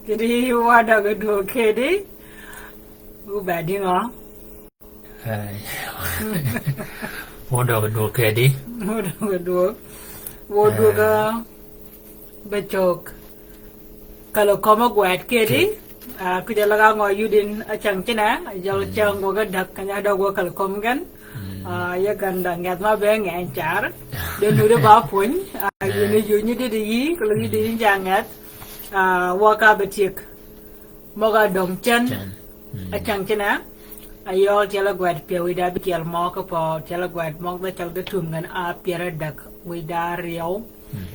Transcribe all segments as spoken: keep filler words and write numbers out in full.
Kidi wa døg dwøg kedi. Wu be dingø? Ai. Wa døg dwøg kedi. Wa døg dwøg. Wa dwøg, ah, be cøg. Kalo kømø gwed kedi. Kedi. Ah, kuja laga ngø yudin a chang chine, jal chang wa ga dak kanya døg wa kalo køm gen. Mm. Ah, ya ganda nget ma be ngen char. De nude ba pun. Ah, yuni yuni de de yi, kalo yudin jang nget. Ah, wa ka be tiek. Møg-a døng cen. Cen. Mm. A cang cen a. A yøl tyel a gwed pyär wïda abïkyel mø ka pø tyel a gwed møg da cal ge tum gen a pyär a däg wïda aryeu. Mm.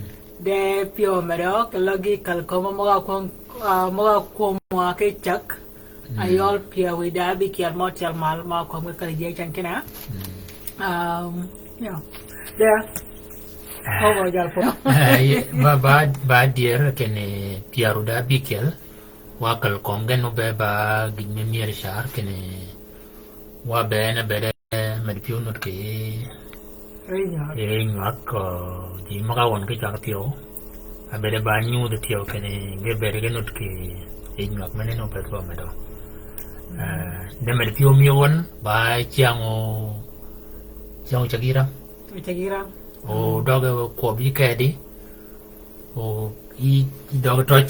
De pyär medø ke løg gi kal kömø møg-a kwøng, ah, møg-a kwøng wa ki cäg. A yøl pyär wïda abïkyel mø tyel mal mø kwøng ge kal jie cang cen a. Mm. Um, yeah. De. Over jal pø. Eh, ba, ba, ba dier kene pyär wïda abïkyel. Wa kal köm gen wu be ba gïn me myër car kinni wa be en a bede med pyëw nut kì rinywak. Rinywak, eh, ji møg-a wøn ki cwag thyew. A bede ba nyudh thyew kinni ge bede ge nut kì rinywak mene nu peth ba medo. Eh, de med pyëw myëw wøn ba cyäng o, cyäng o cäg yï ram. O cäg yï ram. O døge kwøb yï kedi. O, i, i døg tøj.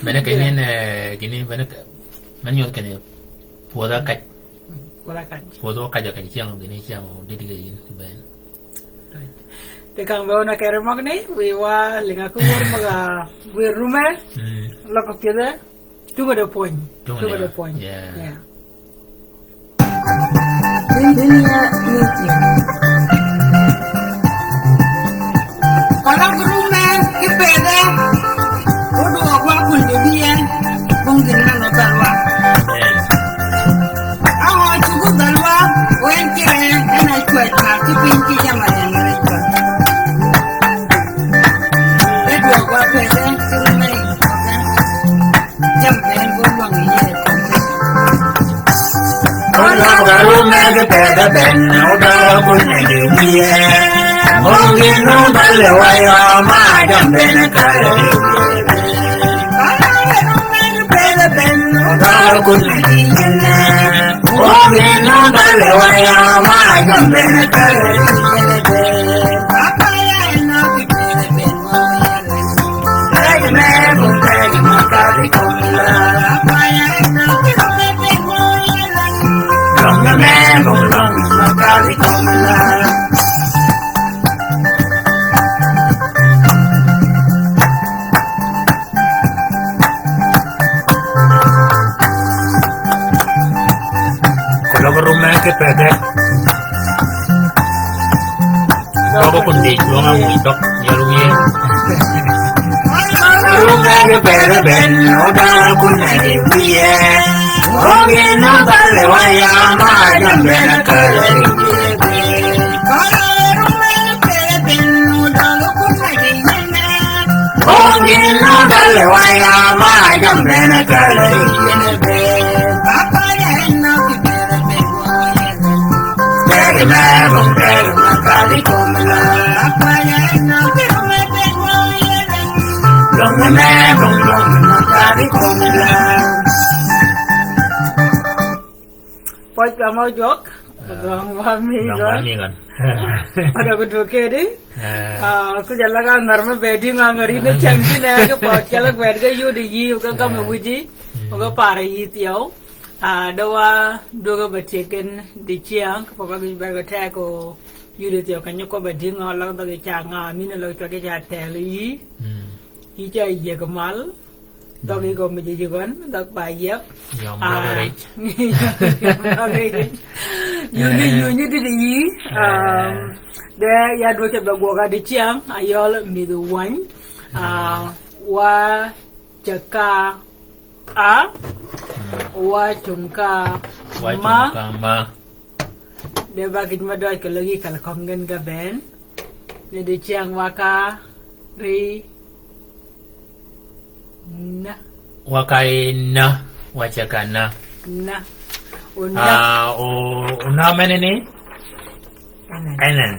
Mene keny en, eh, gini, mene ke, mene nyuth keny pwodha kaj. Pwodha kaj. Pwodha kaj, kaj cyäng, gini cyäng, didi ke yin, ben. Te kang be ona kere møgni, wi wa linga ku wor møg-a, wi rume, mm, loko pyedhe. Tunge de pwöny. Tunge de pwöny. Yeah. Yeah. Kala gurume ki pede. Odu ogwa kun de biye. Bung din na no dalwa. Awa chugu dalwa. Wen kire ena chwet ma ki pin ki jama de mare chwet. Odu ogwa pede. Gurume. Kolo ko rume ki pede. Døg kun dij wøng-a wïj døg yel wiye. Rume ki pede ben, odara kun dij wiye. Oge na bale waya ma jambe na kare. Rume ki pede ben, odara kun dij wiye. Oge na bale waya ma jambe na kare. Papa ya na ki pede ben. Pwøj ka mø jwøk. Ah. Gøn wa mi gøn. Gøn wa mi gøn. Adø ko dwøg kedi. Ah. Ah, ku jala ka ngar me bedi nga ngari ne chang ti ne ke pwøj kala gwed ga yudi yi ka ka me wiji. Mm. Ka para yi thyew. Ah, da wa dwøg ba tyeg gen dicyäng, ka pwøj ba gi ber ga teg o yudi thyew keny ko ba dingø lak døg i ca nga, mine lak cwag i ca telo yi. Mm. Yi ca yieg mal. Døg i gø mi ji gøn, døg ba yieb. Yøm døg rij. Yøm døg rij. Yuni, yuni didi yi. Eh. Um, de ya dwøg ca ba gwøg a dicyäng, a yøl midhi wäny. Ah, wa ceg ka a, wa cung ka ma. Wa cung ka ma. De ba gïj me døj kì løg yi kal köng gen ga ben. Ni dicyäng wa ka ri na. Wa ka i na. Wa ceg ka na. Na. O na. Ah, o, o na mene ni? Enen. Enen.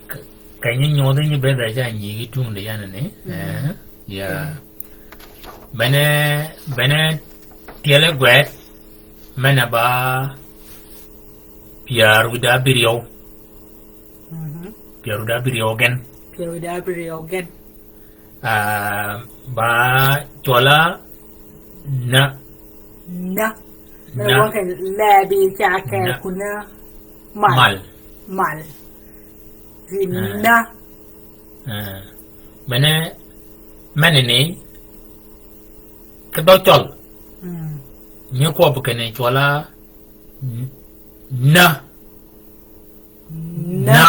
Ka, ka nyi nyodhi nyi bedha ca nyi gi tung de yan ni. Mm. Eh. Yeah. Bene, bene tyel gwed, mene ba pyär wïdá abïryew. Mhm. Pyär wïdá abïryew gen. Pyär wïdá abïryew gen. Ah, ba cwøl-a na. Na. Na. Mene wøn ke lebi cake na. Kuna mal. Mal. Mal. Ri na. Ah. Mene, mene ni, ki dhø cøl. Mm. Nyi kwøb kinni cwøl-a n-, na. Na. Na.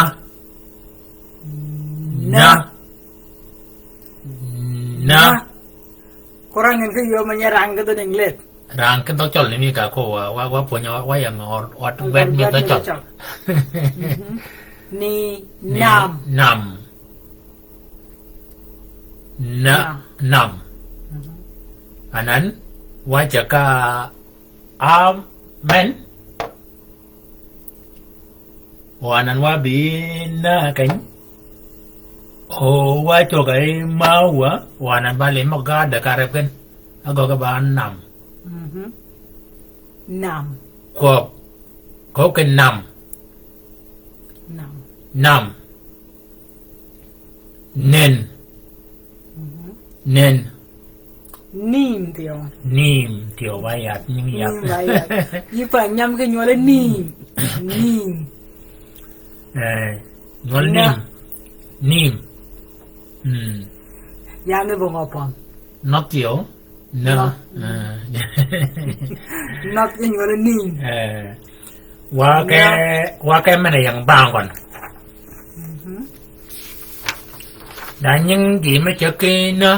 Na. Na. Na. Koro ngin ki yo me nyi rang ki dhø English. Rang ki dhø cøl ni mi ka ko wa, wa, wa pwönyi wa, wa yang or, wat gwed mi dhø cøl. Mhm. Ni nam. Ni nam. Na, nam. Mhm. Anan, wa caka amen. Wa anan wa bi na keny. O wa cøg-a yi mawa, wa anan ba lim møg-a deg ka reb gen. Agøgge ba nam. Mhm. Nam. Kwøb. Kwøb ki nam. Nam. Nam. Nen. Mhm. Nen. Nim thyew. Nim thyew ba yath, nying yath. Nim ba yath. Yï pa nyam ki nywøl-a nim. Nim. Eh, nywøl nim. Nim. Mm. Yam ni bong opon. Nok thyew. Nok. Nok. Eh. Nok ki nywøl-a nim. Eh. Wa ke, wa ke mene yang bang gøn. Mhm. Da nying gï me ceg ki na.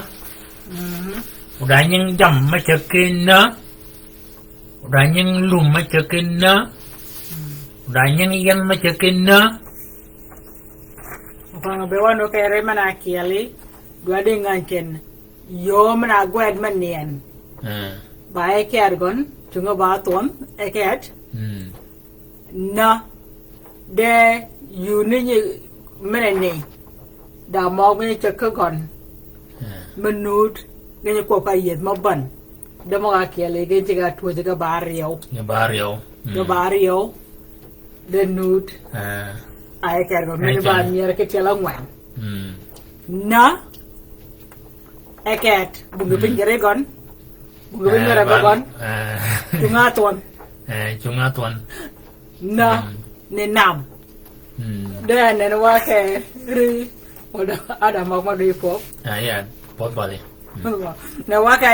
Mhm. Da nying jammì me ceg ki na. Da nying lummi me ceg ki na. Mhm. Da nying yien me ceg ki na. Opang be wan okere men-a kyeli. Dwa di ngany ken. Yo men-a gwed me nien. Eh. Ba e ker gøn, tunge ba thwon, e ket. Mm. Na, de yuni nyi mene ni. Da møg nyi ceg ki gøn. Eh. Me nud, nyi kwøb ka yeth me ban. De møg-a kyeli, nyi ceg-a twöj ge ba ryew. Ge ba ryew. Ge ba ryew. De nud. Eh. Aye ker gøn, mene ba myere ki tyel angwen. Mm. Na, eket, bunge piny gere gøn. Bunge piny gere gøn. Eh. Cunga thwon. Eh, cunga thwon. Na, mm, ni nam. Mm. De anen wa ke ri, oda, ada mak ma di pop. Ah, yeah, pop bali. Mm. Ne wa ke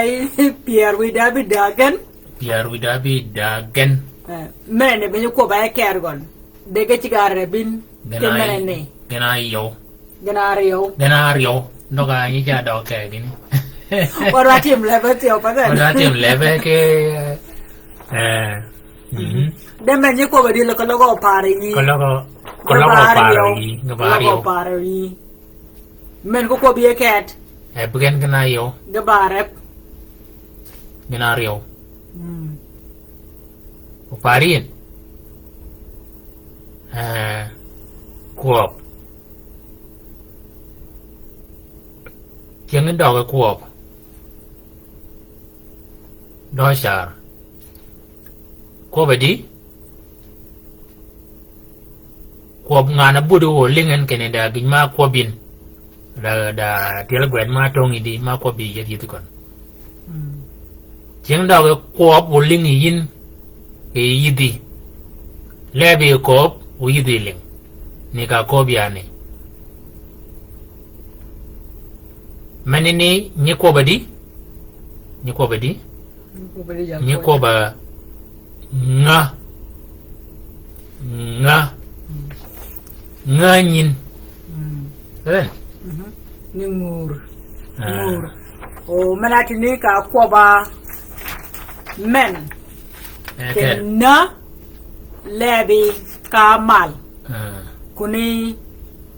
pyär wïdá abïdägen. Pyär wïdá abïdägen. Eh, mene be nyi kwøb-a e ker gøn. Dege cigare bin. Gin a, kemene ni. Gin a yow. Gin a ryew. Gin a ryew. Døg-a nyi ca døg ke gini. Wadwa tim lebe thyew pa then. Wadwa tim lebe ki, eh, mhm. De men nyi kwøb-a di lo keløg opar yi. Keløg, keløg opar yi. Ge ba ryew. Keløg opar yi. Men ko kwøb yi ket. Eh, bi gen gin a yow. Ge ba rep. Gin a ryew. Mm. Opar yin. Eh, kwøb. Cyäng døge kwøb. Dø car. Kwøb-a di. Kwøb ngan-a budi o lïng en kinni da gïn ma kwøb yin. Da, da tyel gwed ma tøngi di ma kwøb yi yeth yïdhi gøn. Mm. Cyäng døge kwøb o lïngi yïn kì yïdhi. Lebi kwøb o yïdhi lïng. Ni ka kwøb yani. Meni ni nyi kwøb-a di. Nyi kwøb-a di. Nyi kwøb-a nga. Nga. Nga nyin. Mm. Eh. Mhm. Ni ngur. Ah. Ngur. O, men-a tini ka kwøb-a men. Eh, kì na lebi ka mal. Ah. Kuni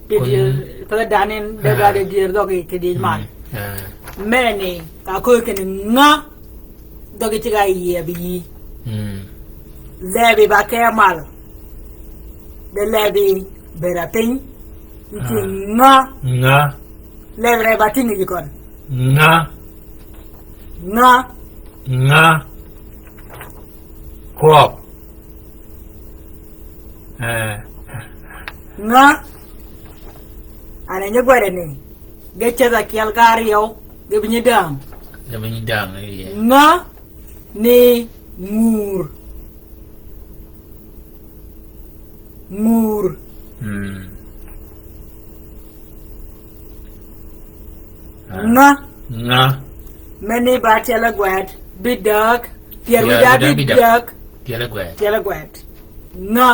Didyer, kuni, pala danin, de, ah, ga didyer dhøggi kì dyej man. Mm, ah. Meni, ka köög kinni nga, dhøggi cigg-a yieb yï. Mm. Lebi ba ke mal. De lebi beda piny. Yi ci, ah, nga. Nga. Lebi re ba tïngi ji køn. Nga. Nga. Nga. Kwøb. Eh. Nga. Ane nyi gwede ni. Ge ceth akyel ga aryew. Ge bi nyi däng. Ge bi nyi däng, eh, yeah. Nga ni ngur. Ngur. Mm. Ah. Nga. Nga. Meni ba tyel gwed. Bi däg. Tyel wida bi däg. Tyel gwed. Tyel gwed. Nga.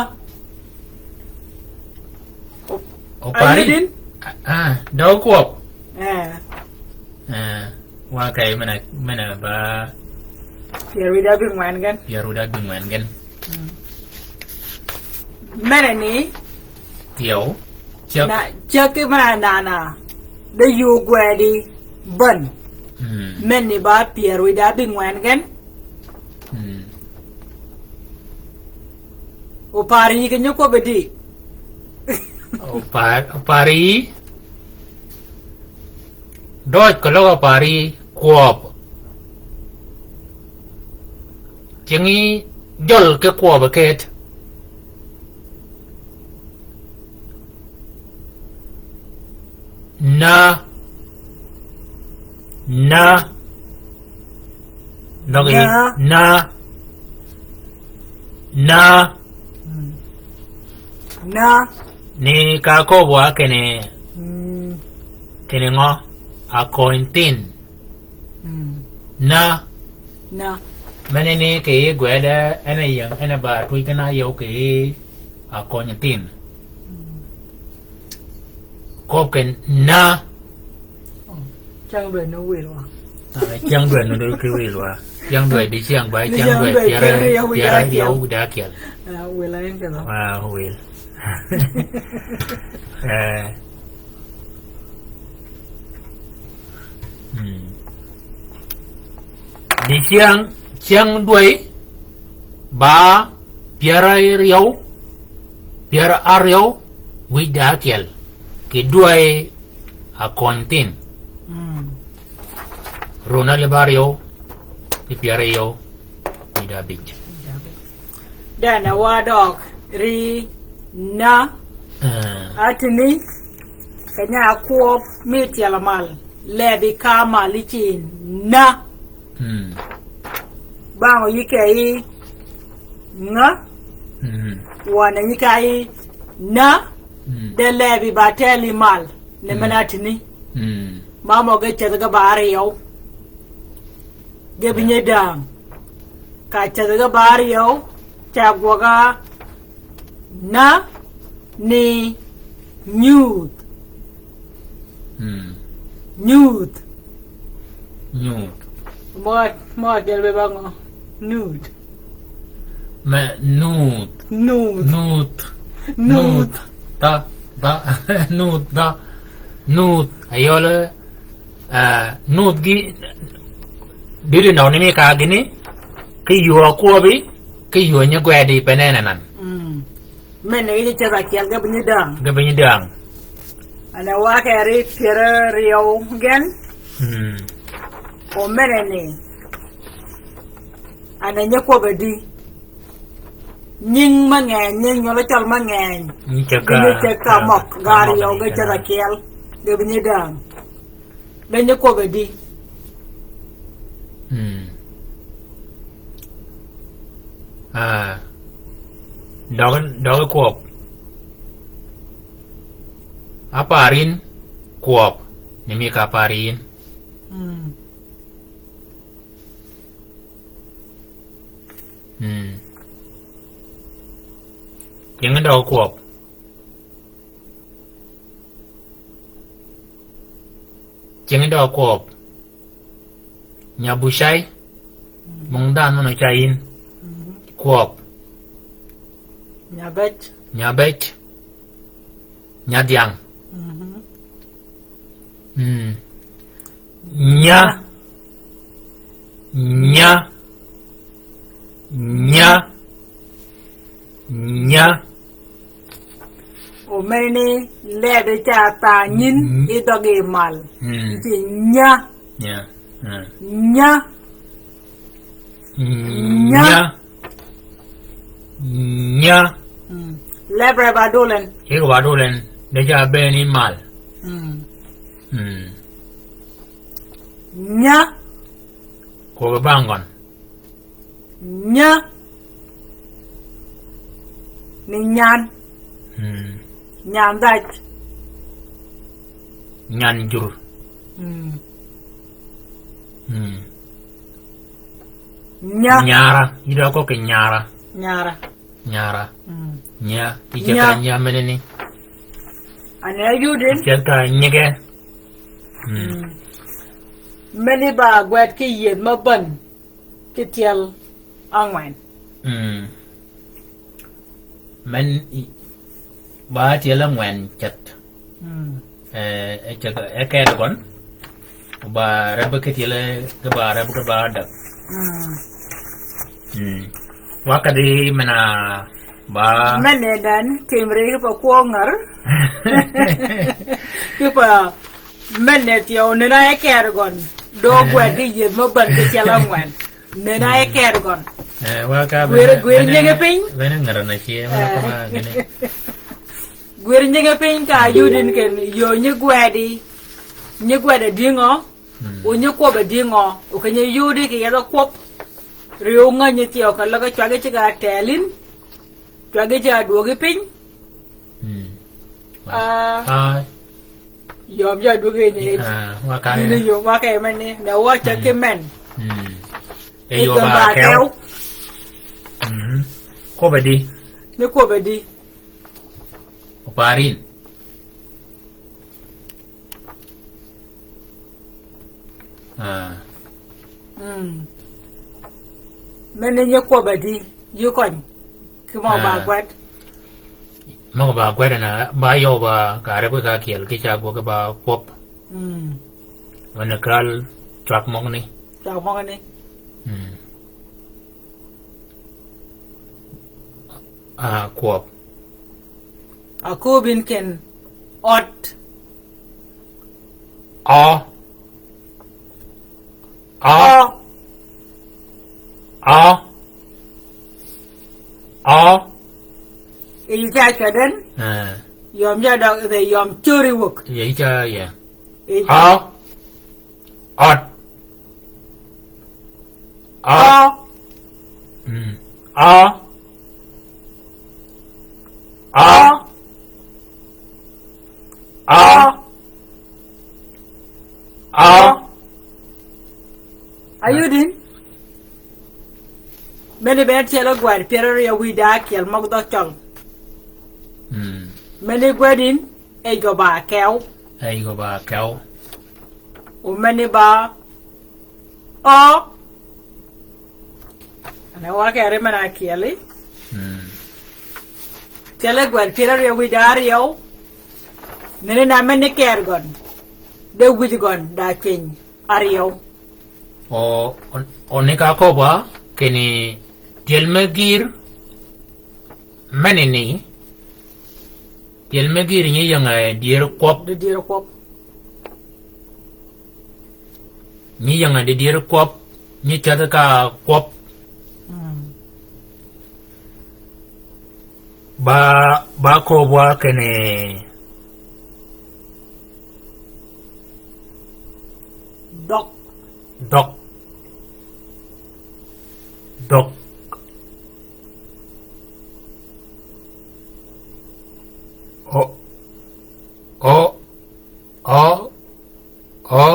O-, opari? Ayudin? Ah, ah, dø kwøb. Eh. Eh, wa kay mena, mena ba. Pyär wida bi ngwen gen. Pyär wida bi ngwen gen. Mm. Mena ni. Yow. Cäg. Na, cäg ki mena nana. De yu gwedi bän. Mm. Meni ba pyär wida bi ngwen gen. Mm. Opari yi ke nyi kwøb di. Opar-, opari. Døøj keløg opari kwøb. Cingi jøl ki kwøb ket. Na. Na. Døgi. Na. Na. Na. Mm. Na. Ni ka köbbi wa kinni. Mm. Kinni ngø? Akøny thïn. Mm. Na. Na. Meni ni kì yï gwede, en a ying, en a ba twïj kena yøw kì yï akøny thïn. Mm. Köbbi kinni na. Cyäng dwäj ni wil wa. Ah, cyäng dwäj ni dul ki wil wa. Cyäng dwäj di cyäng ba, cyäng dwäj pyär, pyär aryew wïdá akyel. Ah, wil a en kelo. Ah, wil. Eh. Hmm. Di cyäng, cyäng dwäj ba pyär aryew, pyär aryew wïdá akyel. Kì dwäj akøny thïn. Mm. Run alib aryew, ki pyär aryew, wïdá abij. Dene wa døg, ri, na. Eh. Atini, kenya kwøb, mi tyel mal. Lebi ka mal yi cin, na. Mm. Bang o yï ke yi nga. Mm. Wan a yï ke yi na. Mm. De lebi ba teli mal. Ne, mm, men atini. Mm. Ma mø ge ceth ge ba aryew. Ge bi, yeah, nyi däng. Ka ceth ge ba aryew. Ca gwøg a na ni nyuth. Hmm. Nyuth. Nyuth. Mø, mø akyel be ba ngø? Nyuth. Me nyuth. Nyuth. Nyuth. Nyuth. Nyuth. Da, da. Nyuth, da. Nyuth. Ayole. Ah, nyuth gi, didi nong ni mi ka gini, ki yuu akwøbi, ki yuu nyi gwedi pe nene nan. Mm. Men ni gi ceth akyel ge bi nyi däng. Ge bi nyi däng. Ane wa keri pyär aryew gen. Mm. O mene ni. Ane nyi kwøb adi. Nying mangeny, nying nyol cøl mangeny. Nyi ceg ka, nyi ceg ka, ah, møg, ka gar møg yøw ni ge ceth akyel. Ge bi nyi däng. Be nyi kwøb adi. Hmm. Ah. Døg, døg kwøb. Apar yin kwøb. Ni mi ka apar yin. Hmm. Hmm. Cingi døg kwøb. Cingi døg kwøb. Nya bucay. Mm. Mung dhanhø møn-a ca yin. Mm. Kwøb. Nya bëj. Nya bëj. Nya dhyang. Mhm. Mm. Nya. Nya. Nya. Nya. O mene ni lebe ca tha nyin, mm, i dhøg i mal. Mm. Ci nya. Nya. Mm. Nya. Nya. Nya. Nya. Mm. Lebre ba dul en. Yïg ba dul en. De ca bëën ni mal. Mm. Mm. Nya. Kwøbbi bang gøn. Nya. Ni nyan. Mm. Nyan dhaj. Nyan jur. Mm. Mm. Nya. Nyara. Yï dø ákööb kì nyara. Nyara. Nyara. Mm. Nya. Nya. Yï cet ka nya meneni. Ane ayudin. Yï cet ka nyige. Mm. Mm. Meni ba gwed ki yieth ma bän ki tyel ángwen. Mm. Men i-, ba tyel ángwen cet. Mm. Eh, e cet, e ket gøn. Ba reb ki tyel, ki ba reb ki ba däg. Mm. Mm. Wa ka di men-a ba. Men-a dän, timri ki pa kwøng ngär. Ki pa Men-a thyew, nena e ker gøn. Dø gwed ki yieth me bän ki tyel ángwen. Nena e ker gøn. Eh, wa ka gwir, bene, gwir bene, nyinge piny. Bene ngara na chie, wa ka ma gini. Gwir nyinge piny ka yudin ken, yo nyi gwedi. Nyi gwedi dingø. Mm. O nyi kwøb dingø. O ke nyi yudi ki yedh kwøb. Riw nga nyi thyew ka lage cwagi ci ga telin. Cwagi ci a dwogi piny. Mm. Ah. Ah. Yom ja dwogi ni. Ah, wa ka. Ni yom wa ka meni. Na wa cha ki men. Mm. E yom ba kew. Mm. Kwøb di. Ni kwøb di. Oparin. Ah. Mm. Meni nyi kwøb di, yï køny. Ki møg ba gwed. Møg ba gwed na, ba yøw ba, ka reb ki ka kyel, ki ca gwøg ba kwøb. Mm. Meni kal, cwag møgani. Cwag møgani. Mm. Ah, kwøb. Akööb in ken ød. Ø. Ø. Ø. Ø. Yï ca cweden. Eh. Yøm ca døg, the yøm cöri wäg. Yï ca, yeah. Yï ca. Ø. Ød. Ø. Ø. Mm. Ø. Ø. Ø. Ø. Ø. Ayudin. Meni bene tyel gwed pyär aryøw wïj da ákyel møg dhø cøl. Mm. Meni gwedin. Ej gø ba kew. Ej gø ba kew. O meni ba. Ø. Ane wa keri men-a kyeli. Mm. Tyel gwed pyär aryøw wïj da aryøw. Nene na meni ker gøn. De wïj gøn da cwiny aryøw. O, o, o ni ka köbba, kinni tyel me gïr, meni ni, tyel me gïr nyi ying-a dyer kwøb. Di dyer kwøb. Nyi ying-a di dyer kwøb, nyi cädhi ka kwøb. Mm. Ba, ba köbba kinni. Dhøg. Dhøg. Dhøg. Ø. Ø. Ø. Ø.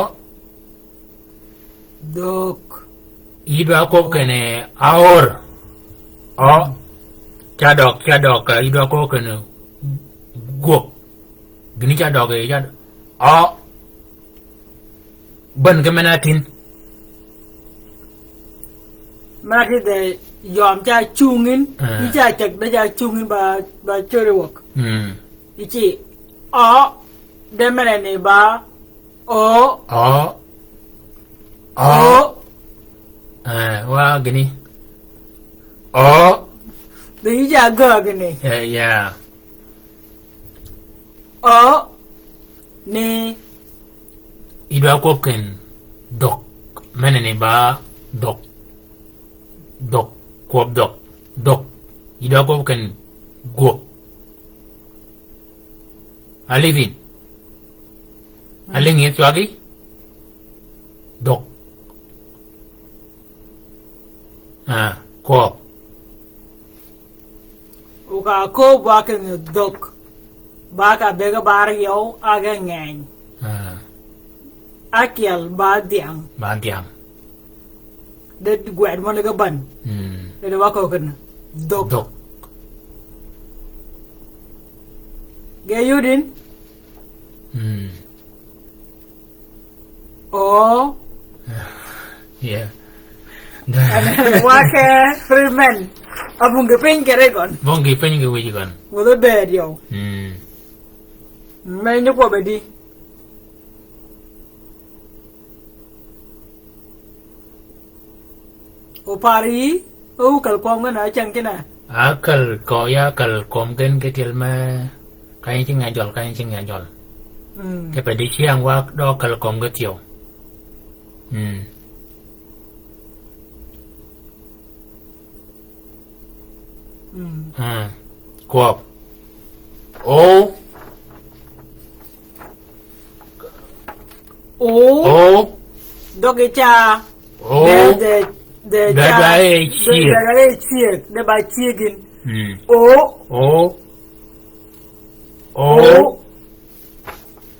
Dhøg. Yï dwa köbbi kinni aor. Ø. Ca døg, ca døg, yï dwa köbbi kinni gwøg. Gïni ca døg, ca døg. Ø. Bän ki men-a tin. Men-a tin de yøm ca cungin. Ah. Yï ca cäg de ca cungin ba, ba cöri wäg. Mm. Yï ci. Ø. De men-a ni ba. Ø. Ø. Ø. Ø. Eh, wa gïni. Ø. De yï ca gø gïni. Eh, yeah. Ø. Ni. Yï dwa kwøb kinni. Dhøg. Mene ni ba dhøg. Dhøg. Kwøb dhøg. Dhøg. Yï dø kwøb ken gwøg. Alïng yïn. Alïng yïn cwagi. Dhøg. Ah, kwøb. Uka ko ba ke nge dhøg. Ba ka bege ba ryew a ge ngeny. Ah. Akyel ba dhiang. Ba dhiang. De gwed møn ge ban. Mm. De wa ko ken dhøg. Dhøg. Ge yudin. Mm. O. Yeah. Wa ke rimen. Abunge piny kere gøn. Bunge piny ge wïj gøn. Wudho ber yow. Mm. Me nyi kwøb e di. Opar yï, o kal kwøm gen a ceng kina. A kal ko ya kal kwøm gen ke tyel me, kany cing ya jøl, kany cing ya jøl. Mm. Ke pe di ciang wa dø kal kwøm ge thyew. Mm. Mm. Mm. Kwøb. O. O. O. Dhøg i ca. O. De, de, de ca. De ba e ciek. De ba e ciek. De ba ciek in. Mm. O. O. O. O.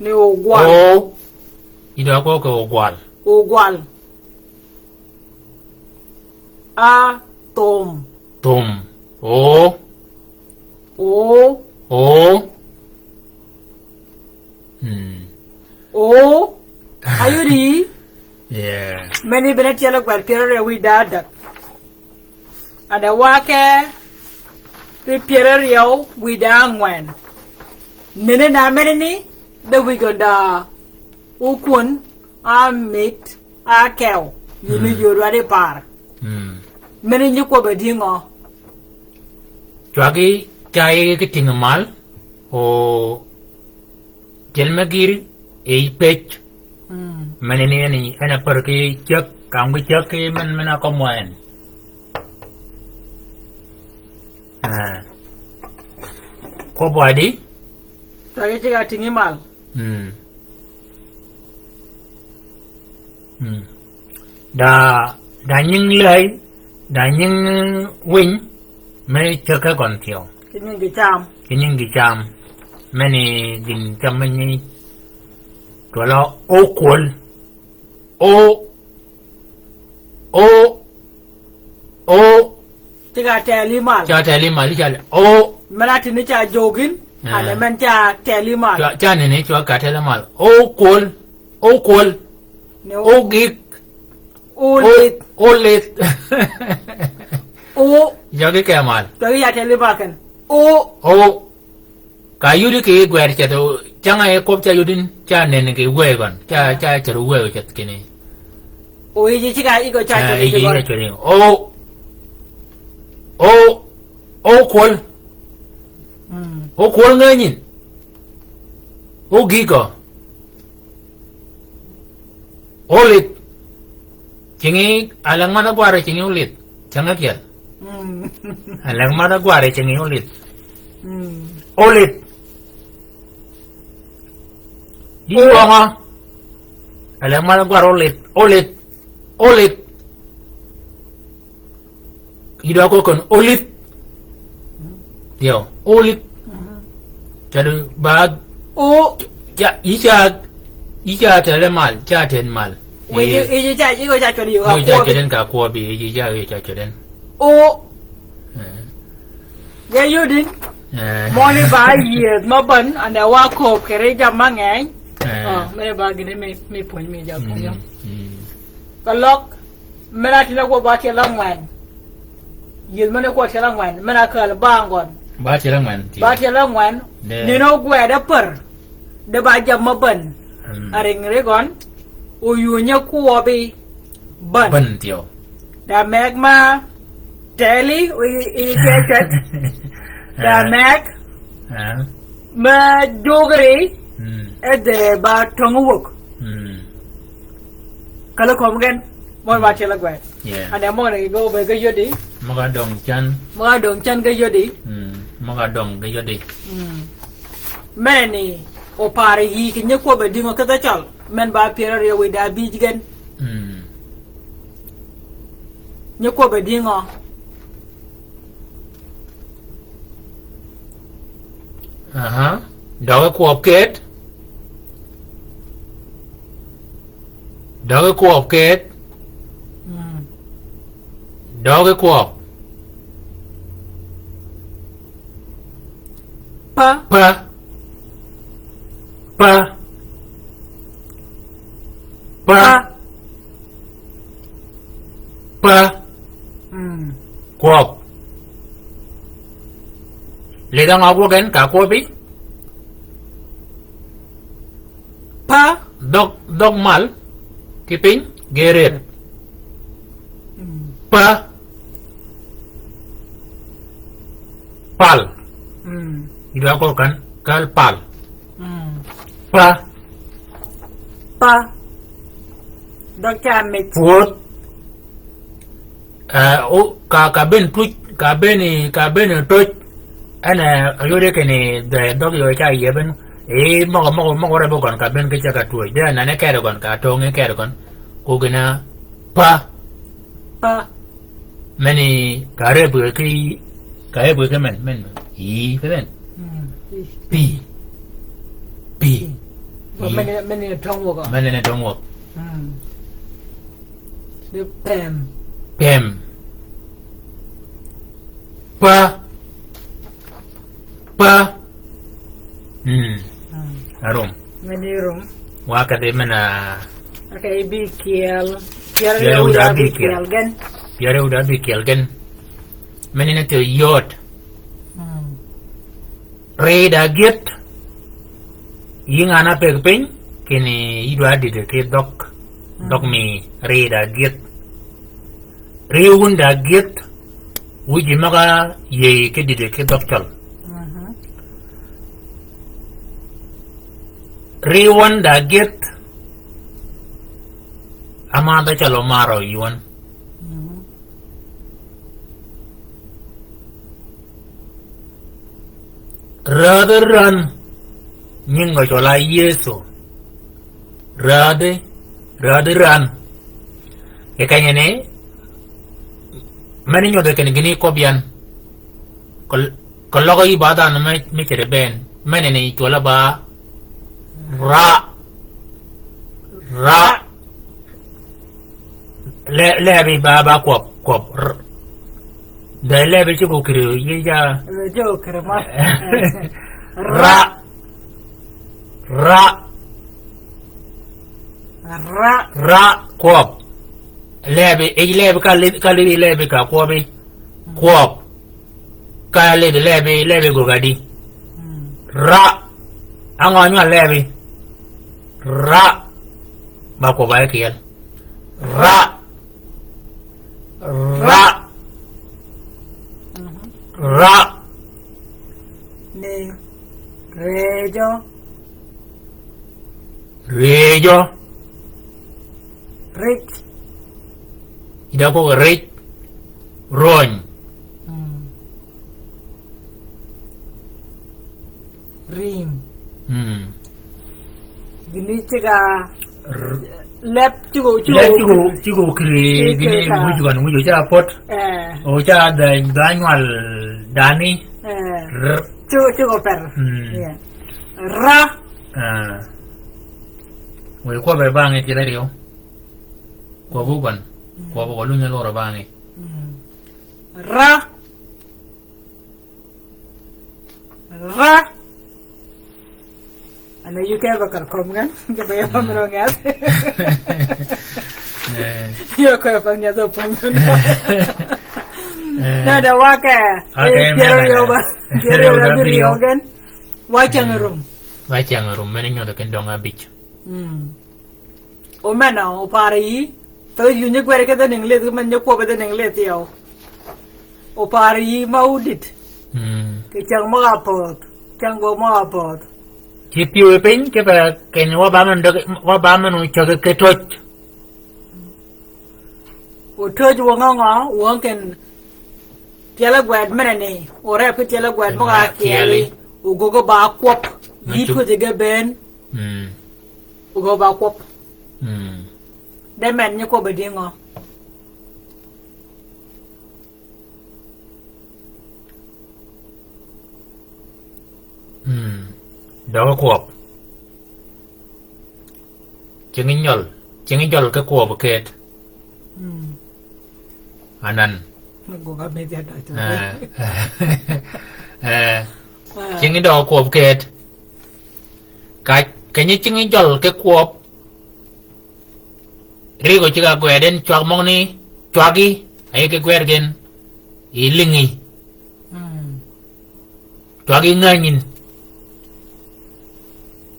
Ni ogwal. O. Yï dø kwøb ke ogwal. Ogwal. A, thum. Thum. O. O. O. Hmm. O. Ayudi. Yeah. Meni bene tyel gwed pyeraryew wïj da adek. Ade wake pi pyeraryew wïj da angwen. Nene na meni ni, de wïj gøn da okwön, a mit, a kew. Yïn yod wa di par. Mm. Mene nyi kwøb e di ngø? Cwagi ca yi ki ting mal, o tyel me gïr, e yi pec. Mm. Mene ni en, en a per ki cäg, kam ki cäg ki men, men a kømmi en. Ah. Kwøb wa di? Cwagi ceg a tingi mal. Mm. Mm. Da, da nying lëy, da nying winy, me cäg ke gøn thyew. Ki nying gi cam. Ki nying gi cam. Meni gïn cam me nyi. Twøl a okwöl. O. O. O. Ceg a teli mal. Ceg a teli mal, ceg a teli. O. Men a tini ca jogin, ah, ane men ca teli mal. Ca, ca nene ceg a teli mal. Okwöl. Okwöl. Ne o. Ogik. Olith. Olith. O. Jøgi ke mal. Jøgi ya teli mal ken. O. O. Ka yudi ki gwed ceth, canga e kwøb ca yudin, ca nen ki wëy gøn, ca, ca ceth wëy ceth kini. O yiji cika igo ca ceth igo. O, o, okwöl. Mm. Okwöl ngänyin. Ogik gø. Olith. Cingi, a läng man-a gwarø cingi olith. Cäng ákyel. Mm. A läng man-a gwarø cingi olith. Mm. Olith. Di wøngø. A läng man-a gwarø olith. Olith. Olith. Yï dwa ko kon olith. Yo, olith. Mhm. Cadu bag. O. Ca, yï ca, yï ca tele mal, ca ten mal. Wïj, yï ca, yï ca cwed yï ka kwøbi. Yï ca cwed en ka kwøbi, yï ca, yï ca cwed en. O. Eh. Ge yudin. Eh. Møni ba yieth ma bän, and wa kööb kere jam ma ngeny. Eh. Oh, mene ba gine mi, mi pwony mi ja pwony. Mm, mm. Ka løg, men-a tïn-a kwøb ba tyel angwen. Yieth men-a kwøb tyel angwen, men-a kääl bang gøn. Ba tyel angwen, tyel. Ba tyel angwen, nino gwed a pär. De ba jab ma bän. Mm. A ring ri gøn, oyunye kwøbi bän. Bän, tyel. Da meg ma teli, i, i, i, i, da meg. Ah. Ma jogri, mm, e de ba tong wok. Mm. Hello, kom gen. Møn ba tyel a gwed. Yeah. Ane møn ni go be ge yodi. Møg-a døng cen. Møg-a døng cen ge yodi. Mm. Møg-a døng ge yodi. Mm. Men ni, opar yï kì nyi kwøb-a dïngø kidh-a cøl. Men ba pyär áryew wiy da bïj gen. Mm. Nyi kwøb-a dïngø. Aha. Døge kwøb kët. Døge kwøb kët. Mm. Døge kwøb. Pa. Pa. Pa. Pa. Pa. Pa. Mm. Kwøb. Lidh-a ngø gwøg en ka kwøbbi? Pa. Dhøg, dhøg mal ki piny ge rëb. Mm. Pa. Pal. Mm. Idwa ko kan kal pal. Mm. Pa. Pa. Dhøg ca mej. Pwödh. Eh, o, ka, ka ben twöj, ka beni, ka beni twöj. En, eh, oyode kinni dhøg, dhøg yø ca yieben. E, møg-a, møg-a, møg-a rebo gøn ka ben ki ceg-a twöj. De, nane kere gøn ka tönge kere gøn. Ko gïn-a pa. Pa. Meni ka rebo ki, ka rebo ki men, men. Yi, pe men. Mm. Pi. Pi. Ba meni, meni tong wøg. Meni ne tong wøg. Mm. Di pem. Pem. Pa. Pa. Mm. Mm. Arum. Meni rum. Wa ka di mena. Okay, bi kiel. Kiel. Kiel, uda bi kiel gen. Kiel, uda bi kiel gen. Meni ne te yod. Mm. Ri da gyëdh. Yï ngan-a pëgg piny, kinni yï dwa dïdï ki dhøg. Mm. Dhøg mi ri da gyëdh. Ri wun da gyëdh. Wu ji møg-a yïëy ki dïdï ki dhøg cøl. Mhm. Ri wun da gyëdh. Amadh-a cøl-a omar-a yï wun. Mhm. Räädhi ran. Nying-a cwøl-a Yëso. Räädhi, räädhi ran. Kì kenyi ni, meni nyodhi kinni gïn-a kwøb yan. Kì, kì løg yï ba dhanhø me, me cere bënn. Meni ni cwøl-a ba. Ra. Ra. Le-, lebi ba, ba kwøb, kwøb. R-. De lebi cigø kiri, yï ja. Lebi cigø kiri ma. Ra. Ra. Ra. Ra, kwøb. Lebi, e lebi ka li-, ka li-, lebi ka kwøbi. Kwøb. Ka lidh lebi, lebi gogadi. Mm. Ra. Ang'o nywal lebi? Ra. Ba kwøb a kyel. Ra. Ra. Mhm. Ra. Ni. Rejo. Rejo. Rij. Ida ko rij. Rony. Mm. Ring. Mm. Gini cigø. R-. Lep cigø, cigø. Lep cigø, cigø kiri, kiri gini ka. Wuj gøn, wuj ca pot. Eh. O ca da, da nywal dani. Eh. R. Cigø, cigø per. Mm. Yeah. Ra. Ah. Wëy kwøbbe bangø tyel aryew. Kwøbbu gøn. Mm. Kwøbbu gøn lunyi loro bangø. Mm. Ra. Ra. Ana yï ke ba kar kom gen, ke ba ya ba mero ngas. Eh. Yo ko pa ngas o pom. Eh. Na da wa ke. Okay, eh, men, piero yo ba. Piero yo ba, piero yo gen. Wa chang rum. Wa chang rum, men nyodho ken dong abich. Mm. Omena, opar yï. Thø yï nyi gwed ki dhanhø English, ki men nyi kwøb dhanhø English yø. Opar yï ma odït. Mm. Kì cäng møg-a pödh. Cäng gwøg møg-a pödh. Ci pyëw piny, kipe kinni wa ba men døg, wa ba men ocäg ki töj. Otwöj wøng-a ngø, wøng ken tyel-a gwed menani, oreb ki tyel-a gwed møg-a kyeli, ogogo ba kwøb, yï twöjji ge bënn. Mm. Ogogo ba kwøb. Mm. De men nyi kwøb-a dï ngø? Mm. Døg kwøb. Cingi jøl, cingi jøl ki kwøb ket. Mm. Anan. Go ka me ja da to. Eh. Eh. Ah. Cingi døg kwøb ket. Ka, kenyi cingi jøl ki kwøb. Rigø cigg-a gwed en cwag møgani, cwagi, a yï ki gwed gen, yi lïngi. Mm. Cwagi ngänyin.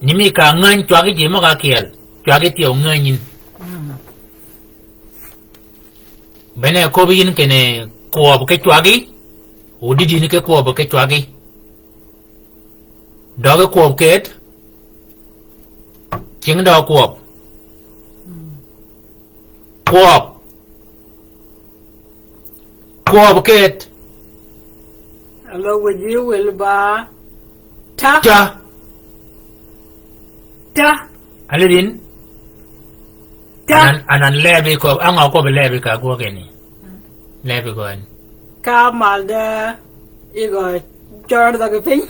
Ni mi ka ngäny cwagi ji møg-a kyel, cwagi thyew ngänyin. Mm. Bene köbbi yïn kinni kwøb ki cwagi, o dïdïn ki kwøb ki cwagi. Døgi kwøb ket, cingi døg kwøb. Kwøb. Kwøb ket. Aløg wïj yï wïl ba. Ta. Ta. Ta. Alidin. Ta. Anan, anan lebi kwøb, á ngø kwøb lebi ka gwøg eni. Lebi gøn. Ka mal de, i gø cør dhøggi piny.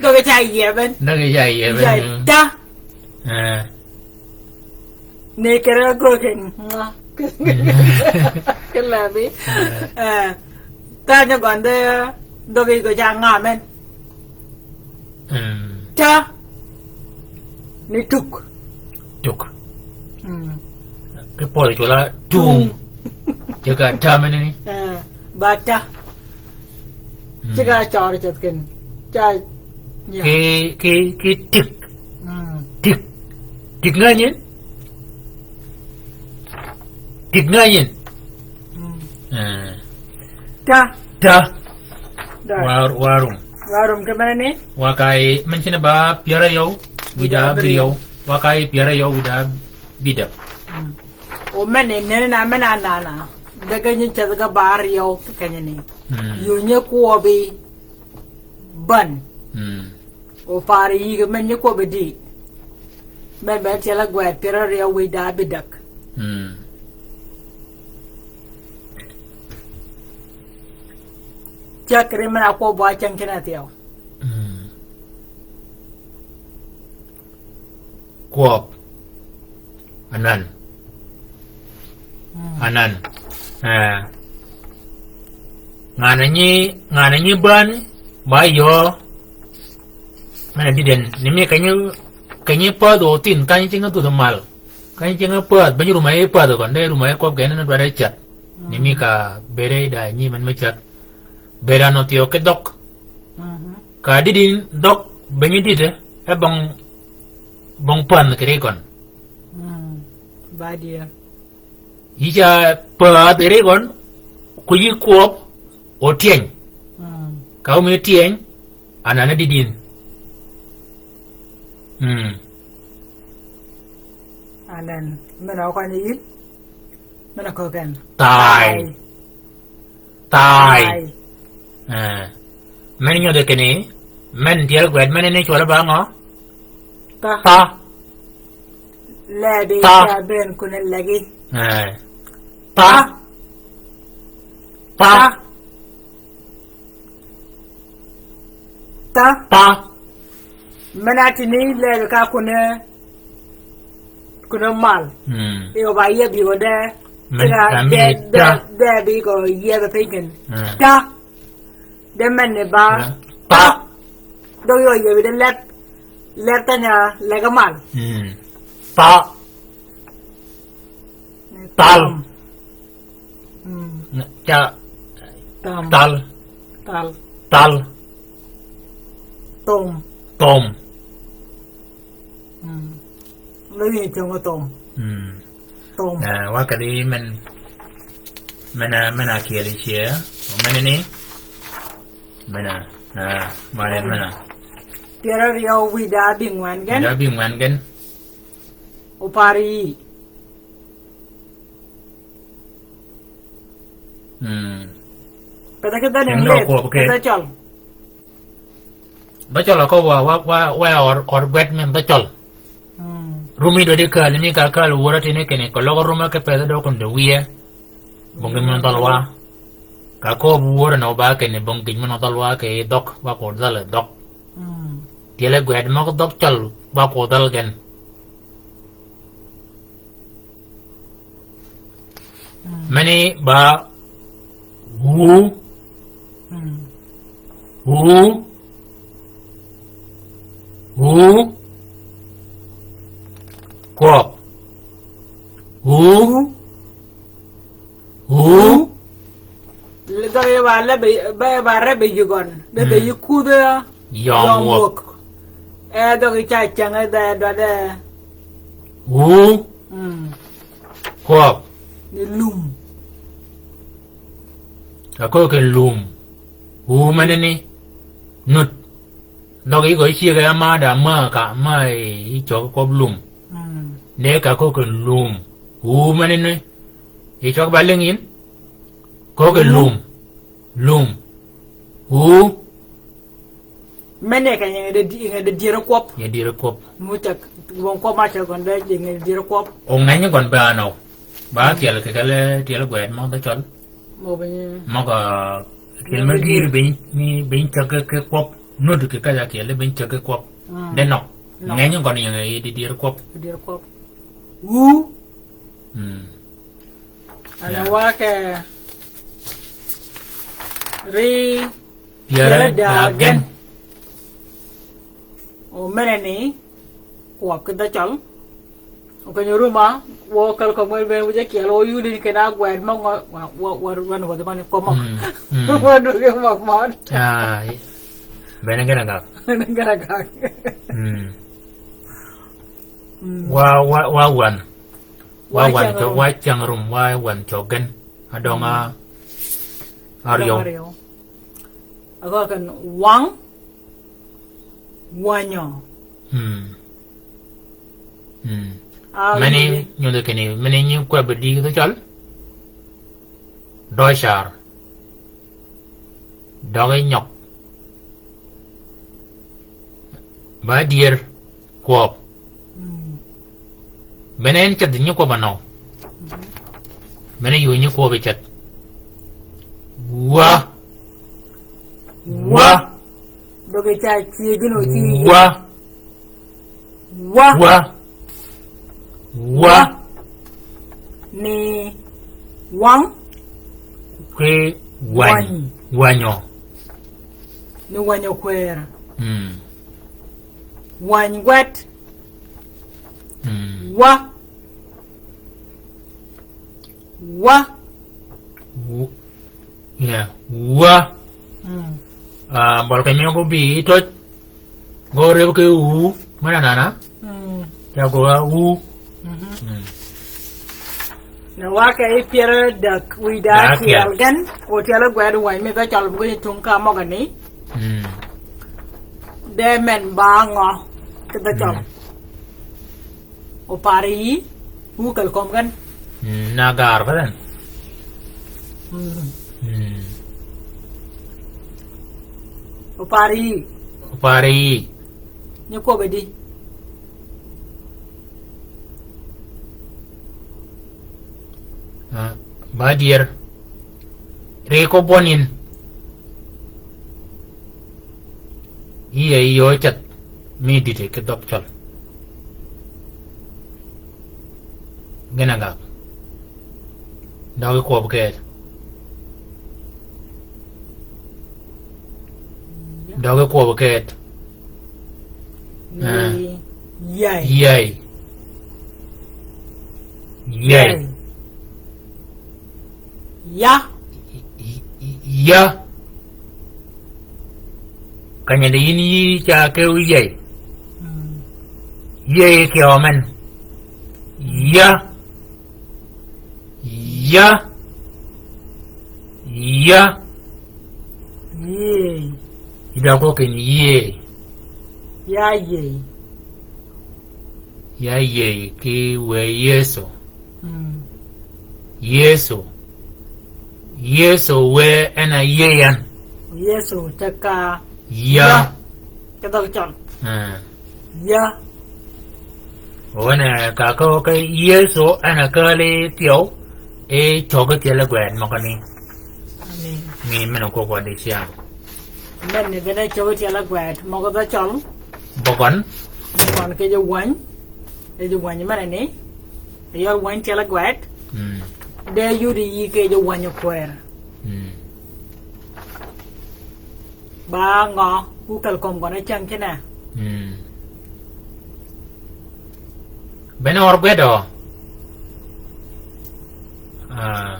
Dhøggi ca yieben. Dhøggi ca yieben. Ca ta. Eh. Ni kere gø ken. Ki lebi. Eh. Eh. Ka nyi gøn de, dhøggi gø ca ngam en. Mm. Ta. Ni tuk. Tuk. Mm. Ki pol cwøl-a tung. Tung. Ceg-a ta menani. Eh, ba ta. Mm. Ceg-a cør ceth ken. Ca, ya. Ki, ki, ki tik. Mm. Tik. Tik ngänyin. Tik ngänyin. Mm. Eh. Ta. Ta. Da. Wa, wa rum. Wa rum ki menani? Wa ka yi, men cinni ba pyär áryew, wïdá bïryew. Wa ka yi pyär áryew, wïdá bïdäg. Mm. O men ni nene na men a nana. Dege nyi ceth ge ba áryew ki kenyani. Mm. Yo nyi kwøbbi bän. Mm. O par yïge men nyi kwøbbi di. Men, men tyel-a gwed pyär áryew wïdá bïdäg. Mm. Cakri men a kwøb wa ceng kinni athyew. Mm. Kwøb. Anan. Mm. Anan. Eh. Ngan-a nyi, ngan-a nyi bän, ba yöö. Men-a dïd en, ni mi kenyi, kenyi pädh othin, kenyi cingi dhudh mal. Kenyi cingi pädh, beny rum-a yi pädh gøn, de rum-a yi kwøb gen ni dwaddi ceth. Ni mi ka bëëde da nyi men me ceth. Bëëd-a nöt thyew ki dhøg. Mhm. Ka dïdïn dhøg, beny dïde, e bong, bong pänn kì ri gøn. Mm. Ba dier. Yï ca pädh ri gøn, ku yï kwøb, o tyeny. Mm. Ka omi tyeny, anan e dïdïn. Mm. Anan, men-a okønyi yïn? Men-a köken. Thaay. Thaay. Thaay. Eh. Men nyodhi kinni, men tyel gwed men ni cwøl ba ngø? Tha. Tha. Lebi tha. Tha ben kun legi. Eh. Tha. Tha. Tha. Tha. Tha. Men-a tini lebi ka kun, kun mal. Mm. Yo ba yieb yi gø de. Men-a tha mi de, de, tha. De bi gø yieb piny ken. Mm. Tha. De men ni ba. Mm. Tha. Tha. Døg yo yieb de leb. Leb tha nya lege mal. Mm. Tha. Thal. Mm. Ca. Thal. Thal. Thal. Thom. Thom. Mm. Lo yi thom. Thom. Mm. Thom. Ah, wa ka di men, men a, men a kiel yi cie. Men ni. Men a, ah, mane men a. Pyär áryew wïdá bïngwen gen. Wïdá bïngwen gen. Opar yi. Mm. Kata ki dhøn English, kwøb ke. Kata cøl. Dhø cøl ko wa, wa, wa, wa or, or gwed men dhø cøl. Mm. Rumi dø di kal, mi ka kal wura tine kene, ko logo ruma ke pese do kun de wiye. Bong gin men dhøl wa. Ka ko wura no ba kene, bong gin men dhøl wa ke dhøg, wa ko dhøl dhøg. Mm. Tiele gwed møg dhøg cøl, wa ko dhøl gen. Mm. Meni ba wu. Mm. Wu. Wu. Kwøb. Wu. Wu. Wu. Dhøg yi ba lebe, ba, ba rebe yi gøn. Be, be yi kudh yøm wuok. E dhøg yi ca ceng e dhe, dwadde. Wu. Mm. Kwøb. Ni lum. Ka köög ki lum. Wu mene ni. Nut. Dhøg yi gø yi ciege ama da ma ka, ma yi cøg kwøb lum. Mm. Ne ka köög ki lum. Wu mene ni. Yi cøg ba leng yin. Köög ki lum. Lum. Wu. Mene ka yinge de, yinge de dyere kwøb. Ye dyere kwøb. Mu cak, wong kwøb ma cak gøn de, yinge de dyere kwøb. O ngeny gøn ba no. Ba tyel ke kale, tyel gwed møg dhø cøl. Mo be ni. Møg a, tyel me gir be ni, be ni cak ke kwøb. Nud ke ka ya tyel be ni cak ke kwøb. Mm. De no. No. Ngeny gøn yinge de dyere kwøb. Dyere kwøb. Wu. Mm. Ana wake ri pyere da gen. O mene ni, kwøb ki dhø cøl. O kenyo ruma, wo kal ko mwen ben wuje kiel, o yudi ni kena gwed møg wa, wa, wa, wan wa dhø mani ko møg. Mm, mm. Wan wa ge møg møg. Ah, bene gena gak. Bene gena gak. Mm. Mm. Wa, wa, wa wan. Wa wan cøg, wa ceng rum, wa wan cøg gen. Adøng a, mm, aryew. Adøng aryew. Ago ken wang, wanyo. Mm. Mm. A meni, nyi nyudhi kini, meni nyi kwøb di dhø cøl. Dø car. Døgi nyøg. Ba dyer kwøb. Mm. Bene en ceth nyi kwøb a nøw. Mm. Bene yuu nyi kwøb i ceth. Wa. Wa. Døgi ca cie gino ci. Wa. Wa. Wa. Wa. Ni wang. Kwe wany. Wany. Wanyo. Ni wanyo kwera. Mm. Wany gwet. Mm. Wa. Wa. Wu-, yeah. Wa. Mm. Ah, bøl ke nyøg obi tøj. Go reb ke wu, mena nana. Mm. Ya go a wu. Mhm. Mm. Na wake i pyere døg, wi da kiel gen, o tyel gwed wany mi dhø cøl bugø ni tung ka møg ni. Mm. De men ba ngø, ki dhø cøl. Mm. Opar yï, wu kal kömi gen. Mm, na gar ba den. Mm. Mm. Opar yï. Opar yï. Nyi kwøb e di. Ah, ba dyer. Ri ko bøn yin. Yïe yöö ceth mi dïdï ki dhøg cøl. Gïn a gak. Døgi kwøb keet. Døgi kwøb keet. Yay. Eh. Yay. Yay. Yay. Ya. Y-, y-, y-, ya. Kanyde yin yï ca kew yey. Mm. Yey kyew men. Ya. Ya. Ya. Yey. Ida ko ken yey. Ya yey. Ya yey ki we Yesu. Mm. Yesu. Yëso wë en a yïëy yan. Yëso teg ka ya. Ya. Ki dhøg cøl. Eh. Ya. Wën e ka ko ke Yëso en a kali thyew, e cog tyel gwed møgø ni. Amen. Mi men ko ko di ciam. Men ni bene cog tyel gwed møgø dhø cøl. Bøgøn. Bøgøn ke jowäny. E jowäny men ni. Yøl wäny tyel gwed. Mm. De yudi yï ke jowäny okwer. Mm. Ba ngø, ku kel kömi gøn e ceng kine. Mm. Bene ør gwed o. Ah.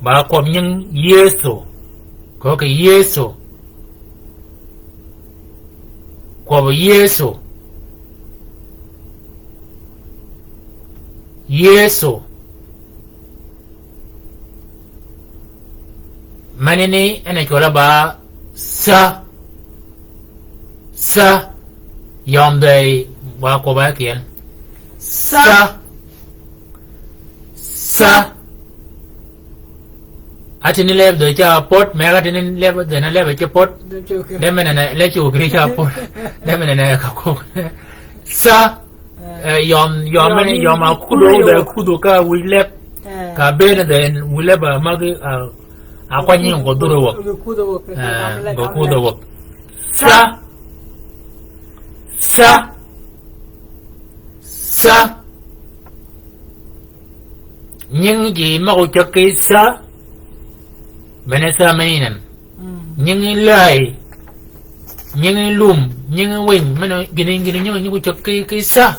Ba kwøb nying Yëso. Ko ke Yëso. Kwøb Yëso. Yëso. Meni ni en a cwøl a ba sa. Sa. Yøm dhø wa kwøb a kyel. Sa. Sa. Sa. A tini leb dhø ca pot, me a tini leb dhø na leb ce pot. De men na le cu kri ca pot. De men na ka ko. Sa. Eh, yøm, yøm, yøm, yøm a kudhø, kudhø, de kudhø ka wïj leb. Eh. Ka bene de wïj leb a magi, ah, a kwany nying ko dhurø wøk. Kudhø wøk. Eh, kudhø wøk. Sa. Sa. Sa. Nying ji møg-a ócäg ki sa, mene sa mene nen. Mm. Nying läyi, nying lum, nying winy, mene gïn, gïn nying, nying ócäg ki, ki sa.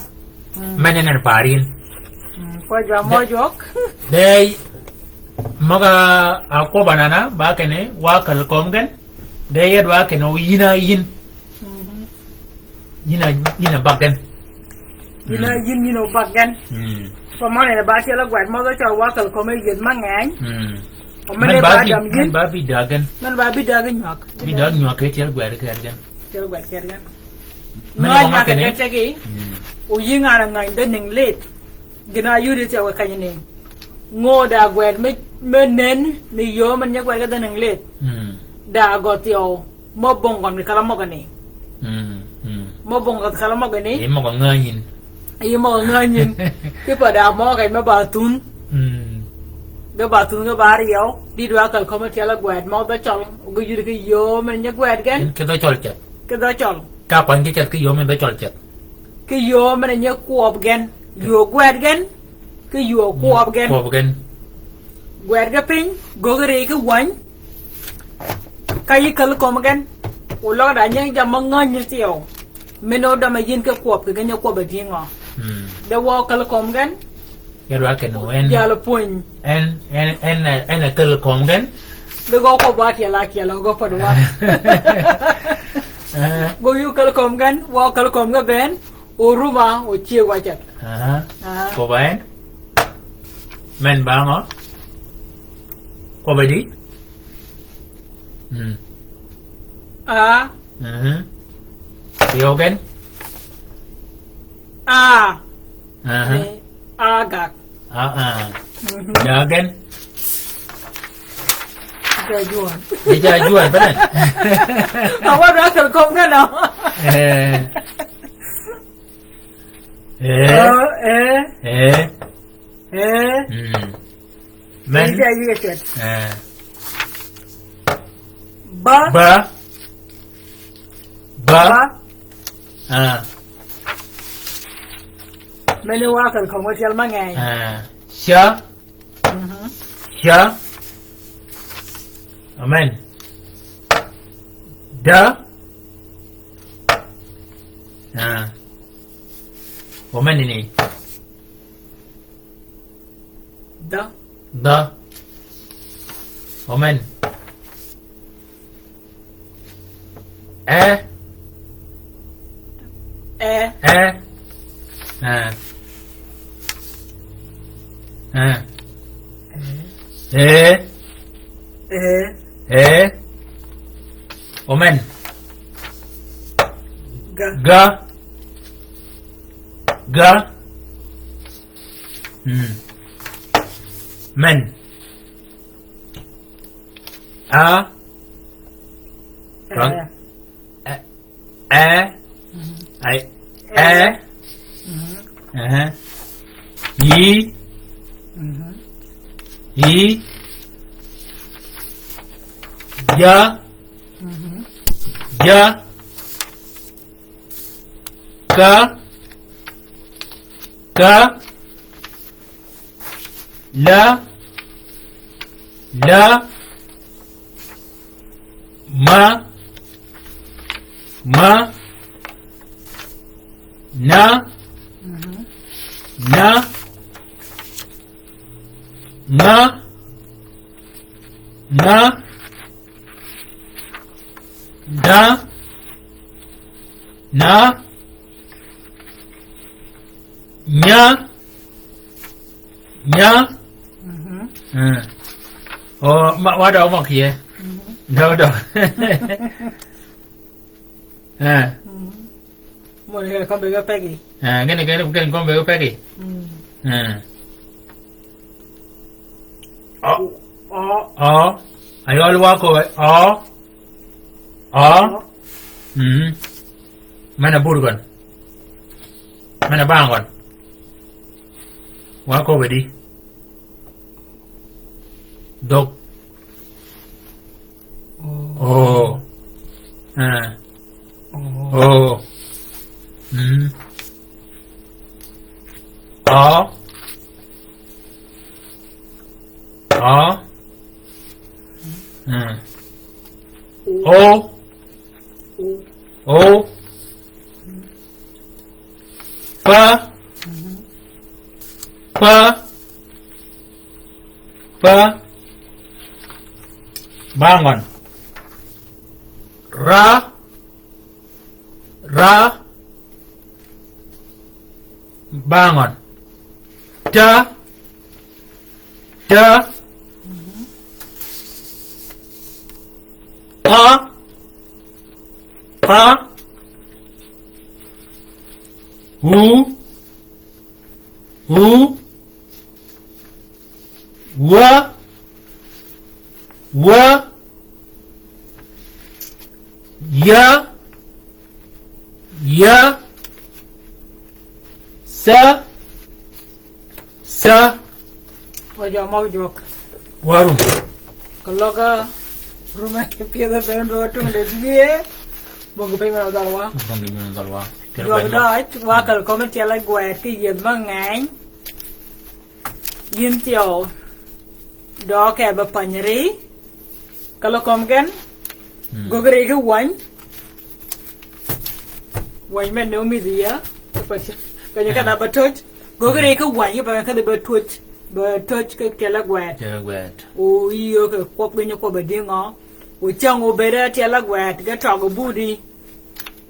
Mm. Mene nen par yïn. Mm. Kwøb jwøk mø jwøk. De, de, møg-a ákwøb anana, ba kinni, wa käl kömi gen. De yed wa kinni, o yïn a yïn. Mhm. Yïn a, yïn a bag gen. Yïn a, mm, yïn, yïn a bag gen. Mm. Ko møn en ba tyel gwed mø dhø cøl wa käl kömi yïëdh mangeny. Mm. O men ba ba dam yïn. Men ba bï dag gen. Men ba bï dag nywag. Bï dag nywag ke tyel gwed ker gen. Tyel gwed ker gen. Men nywag ba nywag ke ni. Ke tegi. Mm. O yïn a ngany de nïng lith. Gïn a yudi tyel we kany ni. Ngö da gwed me, me nen ni yöö men nye gwed ke de nïng lith. Mm. Da gø thyew. Mø bong gøn kì kala møgani. Mm, mm. Mø bong gøn kala møgani. Yi møg-a ngänyin. Yi møg-a ngänyin. Kipa da mø kì me ba thun. Mm. Ge ba thun ge ba ryew. Di dwa käl kömi tyel gwed mø dhø cøl. Ge yudi kì yöö men nye gwed gen. Kì dhø cøl ceth. Kì dhø cøl. Ka kwany kì ceth kì yöö men dhø cøl ceth. Kì yöö men nye kwøb gen. Yöö gwed gen. Kì yöö kwøb gen. Kwøb gen. Gwed ge piny, göggi ri kì wäny. Ka yï käl kömi gen. O løg da nying jammì mø ngänyi thyew. Men o dømme yïn kì kwøb kì gen ye kwøb a dïngø. Mm. De wø käl kömi gen. Yadwa ken o en. Jal pwöny. En, en, en, en a käl kömi gen. De gø kwøb wa tyel a tyel, gø kwøb wa. Eh. Gø yï käl kömi gen, wø käl kömi gen bënn. Oruma, o cie wa cet. Aha. Aha. Kwøb a en. Men ba ngø? Kwøb a di? Mm. A. Mhm. Yogen? A. Aha. Eh, a gak. A, a. Mhm. Yogen? Jajuan. Jajuan, benar? Awak dah telkom kan, no? Eh. Eh. Eh. Eh. Eh. Hmm. Men. Jadi, jadi, jadi. Eh. Ba. Ba. Ba. Ba. Ah. Mene wa kal commercial mang'eny. Ah. Sha. Mhm. Sha. Amen. Da. Ah. Amen ni. Da. Da. Amen. Eh. Eh. Eh. Eh. Eh. Eh. Eh. Eh. Amen. Ga. Ga. Ga. Mm. Men. A. Ran. Ä. Ä. Mhm. Ai. Ä. Ä. Mhm. Aha. Yi. Mhm. Yi. Ya. Mhm. Ya. Ka. Ka. La. La. Ma. Ma. Na. Mhm. Na. Nga. Nga. Na. Na. Nya. Nya. Mhm. Eh. O, ma, wa døg møg yie. Mhm. Døg, døg. Eh. Mhm. Møg yie kømmi ge pegi. Eh, gene, gene, gene kømmi ge pegi. Mm. Eh. O. O. O. Ayøl wa ko, o. O. Mm. Men-a bur gøn. Men-a bang gøn. Wa ko bedi. Døg. O. O. Eh. O. O. Mm. O. O. Mm. O. O. Pa. Pa. Pa. Bang gøn. Ra. Ra. Bang gøn. Ta. Ta. Pa. Pa. U. U. Wa. Wa. Ya. Ya. Sa. Sa. Wa jø møg jwøk. Wa rum. Keløg, a, rum e pyëdh e bënn bø tung de dïe. Bong piny men-a dhøl wa. Bong piny men-a dhøl wa. Jwøk døj, wa kal kømmi tyel gwed ki yiedh mangeny. Gïn thyew. Dø ke be panyri. Keløg kømmi gen. Hmm. Gøggi ri ki wäny. Wäny men-a ómïdhi ya. Keny-a ka da be töj. Gøggi ri ki wäny, keny-a ka da be töj. Be töj ki tyel gwed. Tyel gwed. O yï ke kwøb gïn kwøb dïngø. O cäng obëëd tyel gwed, ge tøg budi.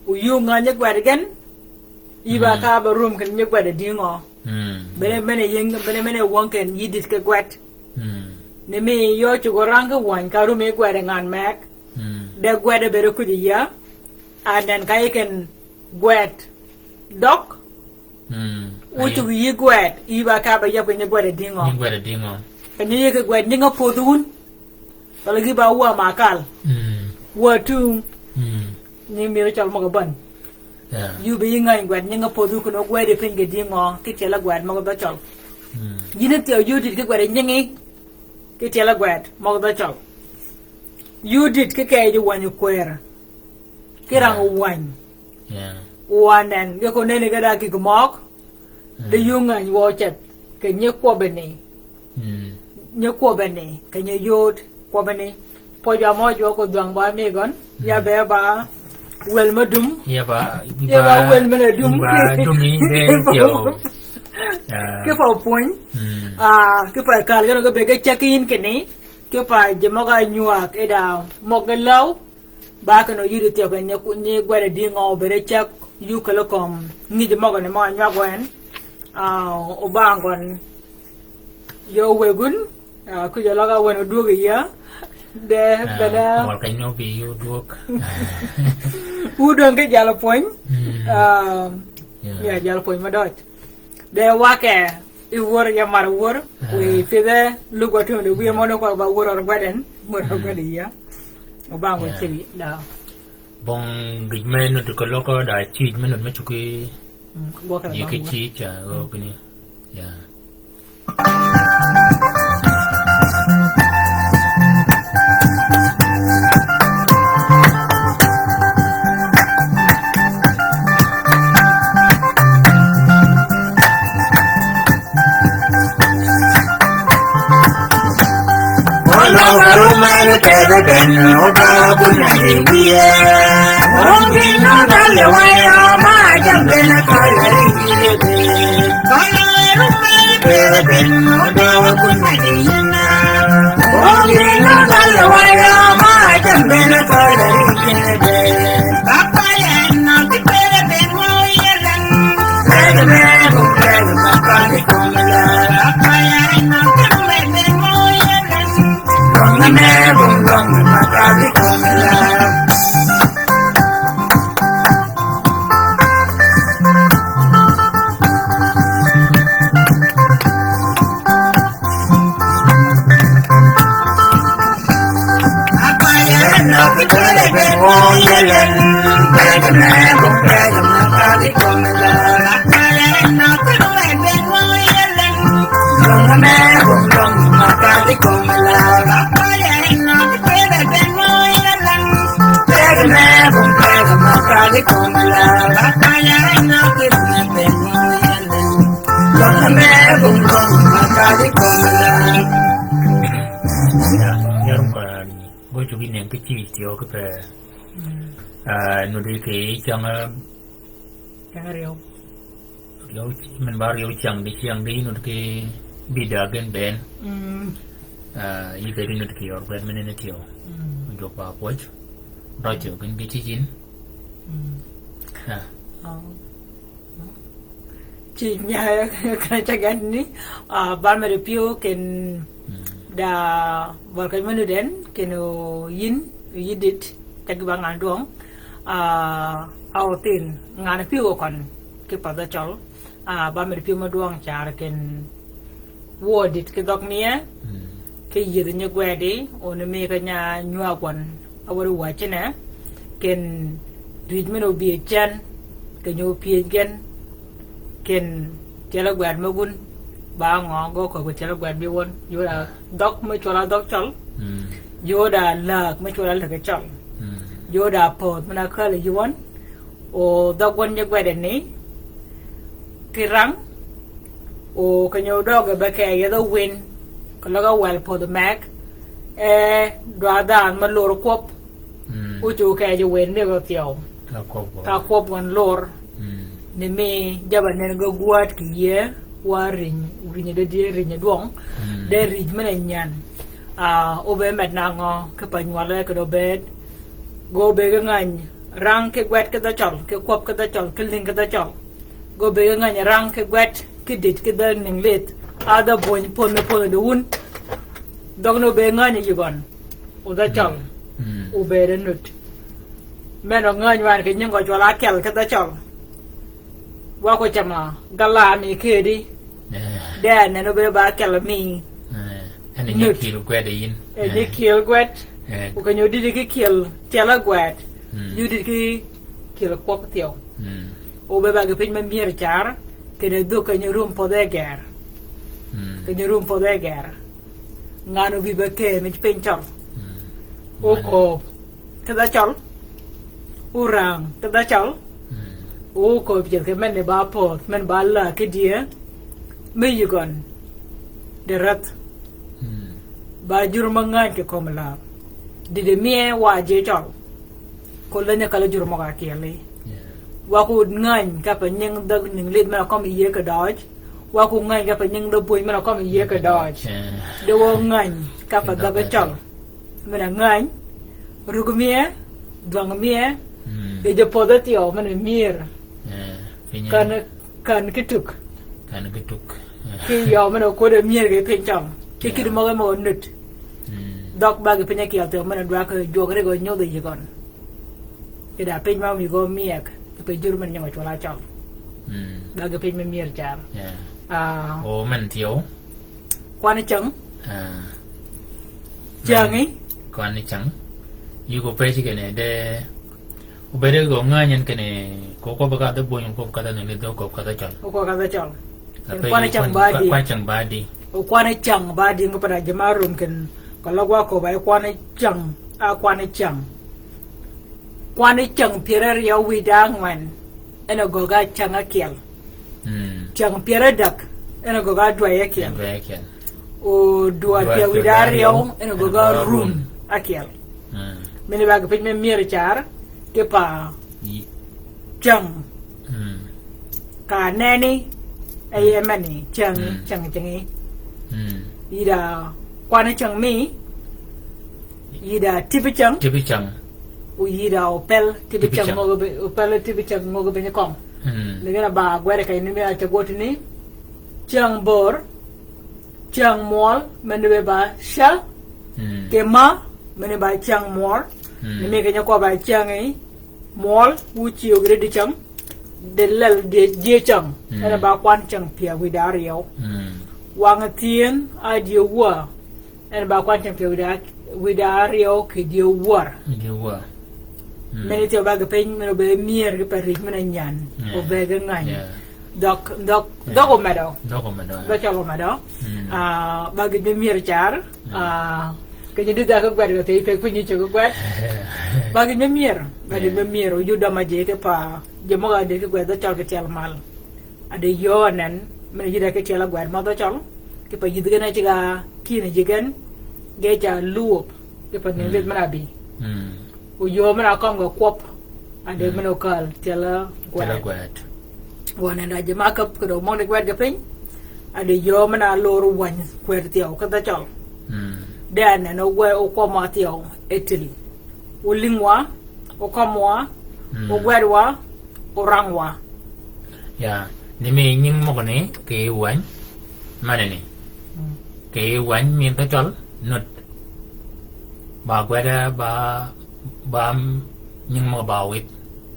O yï ngäny gwed gen. Yï ba ka be rum keny-a gwed dïngø. Mm. Bene, bene ying, bene, bene wøng ken yï dït ki gwed. Mm. Ni mi yø cugø rang ki wäny ka rum yi gwed ngan meg. Mm. De gwed bëëd kuj ya. Anen ka yï ken gwed døg. Mm. Wu cugø yï gwed, yï ba ka ba yab keny-a gwed dïngø. Keny-a gwed dïngø. Keny-a yï ki gwed nyinge podh wun. Kal-a gï ba wa makal. Mm. Wa tung. Mm. Ni mïdhi cøl møg-a bän. Yeah. Yï be yï ngäny gwed nyinge podh wun, keny-a gwed piny ge dïngø, ki tyel gwed møg-a dhø cøl. Mm. Gïn thyew yï dït ki gwed nyingi, ki tyel gwed møg-a dhø cøl. Yï dït ki kej wäny kwër. Ki rang wäny. Yeah. Wa nen, ge ko neni ge da kik møg. Mm. De yï ngäny wø ceth, keny-a kwøbbi ni. Mm. Nyi kwøbbi ni, keny-a yod kwøbbi ni. Pwøj wa mø jwøk odhwang ba mi gøn. Mm. Ya be ba wel me dum. Ya ba, ya ba wel me dum. Ba dum yi be thyew. Ah. Ki pa pwöny. Mm. Ah, ki pa kal gøn ge be ge ceg yin kinni. Ki pa ji møg-a nywag ida møg ge läw. Ba ken oyudi thyew keny-a nyi, nyi gwed dïngø obëëd ceg yï keløg kømmi ngïj møgø ni mø nywag wøn. Ah, obang gøn yø wëggun, ah, kuj oløg a wën odwøg yi ya. De, ah, bene. Møl keny-a nobï yï odwøg. Wu döng ki jal pwöny. Mm. Ah, yeah, jal pwöny me døj. De wake, I wör ya mar wör, ah, wiy pidhe lugwa tømde wiye, mm, mondo kwa ba wör or gweden, wör or, mm, gweden ya. Obang, yeah, wechegi, da. Bong gik me nuti ko loko da cij me nuti me cuki. Mm, gwaka da yiki bang wör. Cij, ah, mm, okini. Yeah. Ya, ya rum ka ni. Go cugi nen ki ci tiyo ki pe. Mm. Ah, nudi ki cang, ah, cang ryew. Ryew, men ba ryew cang di, cang di nudi ki bida gen ben. Mm. Ah, yi ke di nudi ki yor gwed men ni tiyo. Mm. Jo pa kwoj. Ro tiyo gen bi ci jin. Mm. Ha. Oh. Ci nya ka ca gen ni, ah, ba mere piyo ken, mm, da bol ka menu den, ken o yin, yidit, tagi ba ngan duong, ah, a othin, ngan piyo kon, ki pa da chol, ah, ba mere piyo ma duong char ken, wuö dit ki dhøg mie, mm, ki yïdhi nyi gwedi, oni mi ka nya nywag wøn, a weri wacine, ken rij men obie cen, ke nyo piej gen, ken tyel a gwed me gun, ba ngø go ko tyel a gwed bi wøn, yoda, ah, dhøg me chwøl a dhøg chøl, mm, yoda lääg me chwøl a lääg chøl, mm, yoda pödh men a kali yi wøn, o dhøg wøn nyi gwede ni, ki rang, o ke nyo døge be ke yedh owin, ke løg a wel pödh meg, e, dwa dhanhø me lor kwøb, mm, o cu ke ji win ni go thyew. Ka kwøb wøn. Ka kwøb wøn lor, mm, ni mi jaba nen ge gwad ki yie, wa riny, riny de die, riny dwøng, mm, de rij men a nyan. Ah, o be med nangø, ki pa nywale ke do bed, go be ge ngany, rang ki gwed ki dhø chøl, ki kwøb ki dhø chøl, ki ling ki dhø chøl. Go be ge ngany rang ki gwed, ki dit ki dhø ning lith, a dhø bwony pwönhe pwönhe de wun. Dhøg ni o be ngany yi gøn, o dhø chøl, mm, o be de nut. Men o ngany wan ki nying gø chwøl a kel ki dhø chøl. Wa ko chama, gala mi kedi. Eh. De nen o be ba kel mi. Eh. En nyi nut. Kiel gwed yin. En nyi, eh, kiel gwed. Eh. Ku ke nyo didi ki kiel tyel a gwed. Mm. Nyo didi ki kiel kwøb thyew. Mm. O be ba gi piny me mier char, kene dhuk ke nyo rum pödhe ger. Mm. Ke nyo rum pödhe ger. Ngan o bi be ke mi piny chøl. Mm. O ko ki dhø chøl. Orang ki dhø chøl. Mm. O ko bi jeth ke men ni ba pödh, men ba la ki die. Me yi gøn. De räth. Mm. Ba jur ma ngany ki kom la. Dide mie wa je chøl. Ko lene kala jur møg-a kieli. Yeah. Wa ku ngany ka pe nying dhøg ning lith men a kømmi yie ki døøj. Wa ku ngany ka pe nying dhø bwöny men a kømmi yie ki døøj. Yeah. De wa ngany ka pe dhøg chøl. Men a ngany, rug mie, dhwang mie, mm, e je pödhe thyew, men a mier. Eh, piny. Kan, kan ki tuk. Kan ki tuk. Ki yøw men a kode mier ki piny chøl. Ki, yeah, kidi møge møge nut. Mm. Dhøg ba gi piny a kiel thyew, men a dwa ke jwøk ri go nyodh yi gøn. Ki da piny ma mi go miek, ki pe jur men nyøng a chwøl a chøl. Mm. Ba gi piny me mier char. Yeah. Ah. O men thyew. Kwan cäng. Ah. Cängi. Men kwan cäng. Yï ko pej kinni de. Obede gø ngänyi kinni ko kwøb ka dhø bwöny, ko kwøb ka dhø nuni dhø, ko kwøb ka dhø cøl. Ko kwøb ka dhø cøl. Kwan cäng ba di. Kwan cäng ba di. O kwan cäng ba di, ngi pa da jima rum ken. Ka løg wa ko ba kwan cäng. A kwan cäng. Kwan cäng pyär áryew wïda ángwen. En ogögga cäng ákyel. Mm. Cäng pyär ádäg, en ogögga dwäy ákyel. Dwäy ákyel. O dwäy pyär wïda áryew, en ogögga rum ákyel. Mm. Mini ba gï piny me myër car, ki pa cäng. Mm. Ka neni, e ye meni, cäng, mm, cäng, cängi. Mm. Yïda kwan cäng mi, yïda tibi cäng. Tibi cäng. O yïda opel tibi cäng, tibi cäng. Ngöggi bi, opel tibi cäng ngöggi bi nyi kong. Mm. Ni gïn a ba gwed keny ni mi a cäg wötini. Cäng bör, cäng mwøl, meni be ba ca. Mm. Ki ma, meni ba cäng mwøl. Mm. Ni mi keny ko ba cängi mwøl, wu ciögi di cäng. Di lel di, di cäng. Mm. En ba kwan cäng pyär wïda áryew. Mm. Wang thyen, a di wa. En ba kwan cäng pyär wïda, wïda áryew ki dyewör. Dyewör. Mm. Meni thyew ba gï piny, meni obëë myër ki pa rïj meni nyan. Yeah. Obëë gï ngäny. Yeah. Dhøg, dhøg, yeah, dhøg omedø. Dhøg omedø. Dhøg cøl omedø. Mm. Ah, ba gï me myër car. Mm. Ah, keny di dhaki gwed gø thyew, peg piny ceg gwed. Ba gï me myër. Ba gï, yeah, me myër, oyud døma ji ki pa, ji møg-a di ki gwed dhøg cøl ki tyel mal. A di yöö anen, meni yïdha ki tyel ágwed ma dhø cøl, ki pa yïdhi gen a ceg-a kinni ji gen, ge ca luwöb, ki pa nïng, mm, lith meni a bï. Mm. O yöö meni a kømmi kwøb, a di, mm, meni okääl tyel ágwed. Tyel ágwed. Wa anen da ji ma ákäb ki dø møgani gwed gï piny, a di yöö meni a lor wäny kwër thyew ki dhø cøl. Mm. De anen ogwe okwømwa thyew e tïl. Olïngwa, okømwa, mm, ogwedwa, orangwa. Ya, ni mi nying møgani kì yij wäny, maneni. Mm. Kì yij wäny mi dhø cøl, nud. Ba gwed ba, ba nying møg ba wït.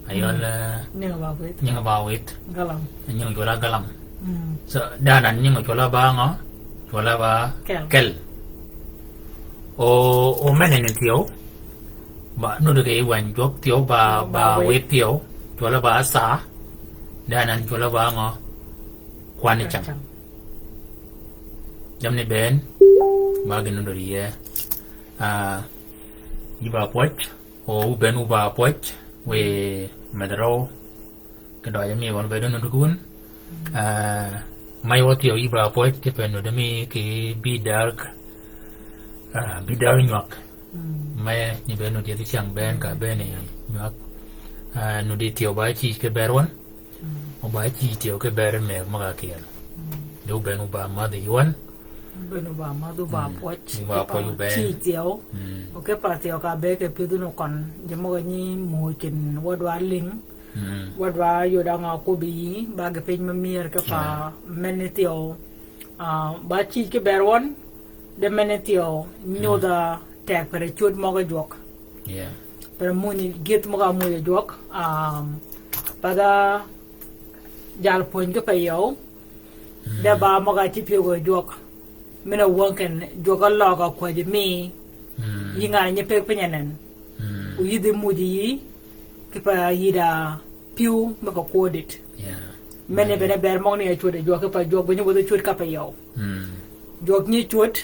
Ayøl, mm, eh, nying ba wït. Nying ba wït. Galam. Nying cwøl a galam. Mm. So, da anan nying cwøl a ba ngø? Cwøl a ba kel. Kel. O, o meneni thyew. Ba, nuti kì yij wäny jwøk thyew ba, ba, ba wït. Wït thyew. Cwøl a ba sa. De anan cwøl a ba ngø? Kwan cäng. Kwan cäng. Jammì ni bënn, ba gïn nuti yie. Ah, yï ba pwøj, o wu bënn wu ba pwøj, wiy medh røw. Kì døøj mi wøn bëëd nuti ki wun. Ah, may wa thyew yï ba pwøj, ki pe nuti mi kì bï däg, ah, bï däg nywag. Mm. May nyi bëëd nuti yie cäng bënn ka, mm, bënn nywag. Ah, nuti thyew ba cïj ki bër wøn. Mm. O ba cïj thyew ki bër mëgg møg-a kyel. Mm. De wu bënn wu ba mädh yï wøn. Wu bënn wu ba mädh, wu ba pwøj. Mm. Wu ba pwøj wu bënn. Cïj thyew. Mm. O ki pa thyew ka be ki pyëdh wun køn. Ji møg-a nyi mø cin wa dwa lïng. Mm. Wa dwa yod á ngø kwøbbi yï, ba gï piny me myër ki pa, yeah, meneni thyew. Ah, ba cïj ki bër wøn, de meneni thyew, mm, nyodh-a teg pere cwöd møg-a jwøk. Yeah. Pere mony gïth møg-a mony jwøk, um, pa da jal pwöny ki pa yøw, mm, de ba møg-a cï pyëgø jwøk. Mene wøng ken jwøk a løg-a kwäjji mi, mm, yï ngan-a nyi pëgg piny anen. Mm. O yïdhi muji yï, ki pa yïdha pyëw me ka kwødit. Yeah. Mene, mm, bene bër møgani a cwöd a jwøk, ki pa jwøk be nyi wädhi cwöd ka pa yøw. Mm. Jwøk nyi cwöd,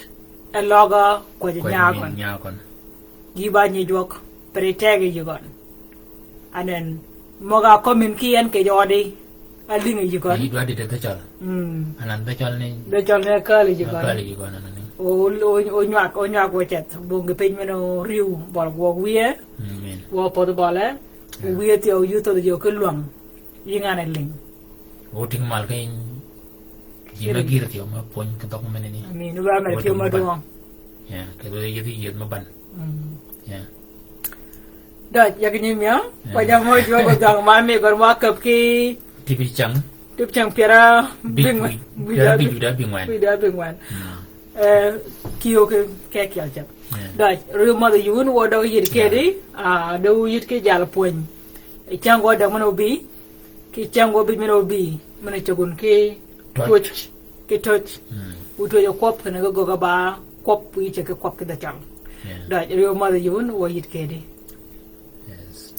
e løg-a kwäjji, kwäjji nyaagøn. Nyaagøn. Yï ba nyi jwøk, pere tegø yï gøn. Anen, møg-a kømmi ki en kì jø di, a lïngi yï gøn. Yï dwaddi de dhø cøl. Mm. Anan dhø cøl ni. Dhø cøl ni a kääli yï gøn. A kääli yï gøn anan ni. O, o, o nywag, o nywag wa ceth. Bong gï piny men oriw bøl gwøg wïye. Mm, amen. Wa pödhi bøle. Yeah. Wïye thyew yï thödhi jø ki lwäng. Yï ngan-a lïng. O ting mal ki ji me gïr thyew me pwöny ki dhøg meneni. Amen. Wa mer pyëw madwøng. Yeah, kì dho yïdhi yïdh me ban. Mm. Yeah. Døj, yag nyimïa, yeah, wa ja mø jwøk odhwang ma mi gøn wa käb ki. Tibi cäng. Tibi cäng pyär abïngwen. Pyär abïngwen. Pyär abïngwen. Mm. Eh, kï yöö ki, ki kyel ceth. Yeah. Døj, ri mädhi yï wun wa døg yïd kedi, yeah, ah, de wu yïd ki jal pwöny. Cäng wa døg men obï, ki cäng wa bïj men obï, men cäg wun ki twöj. Twöj. Ki töj. Mm. Wu töj kwøb kinni ge gøggi ba kwøb, wu yï ce ki kwøb ki dhø cøl. Yeah. Døj, ri wø mädhi yï wun, wø yït kedi. Yes.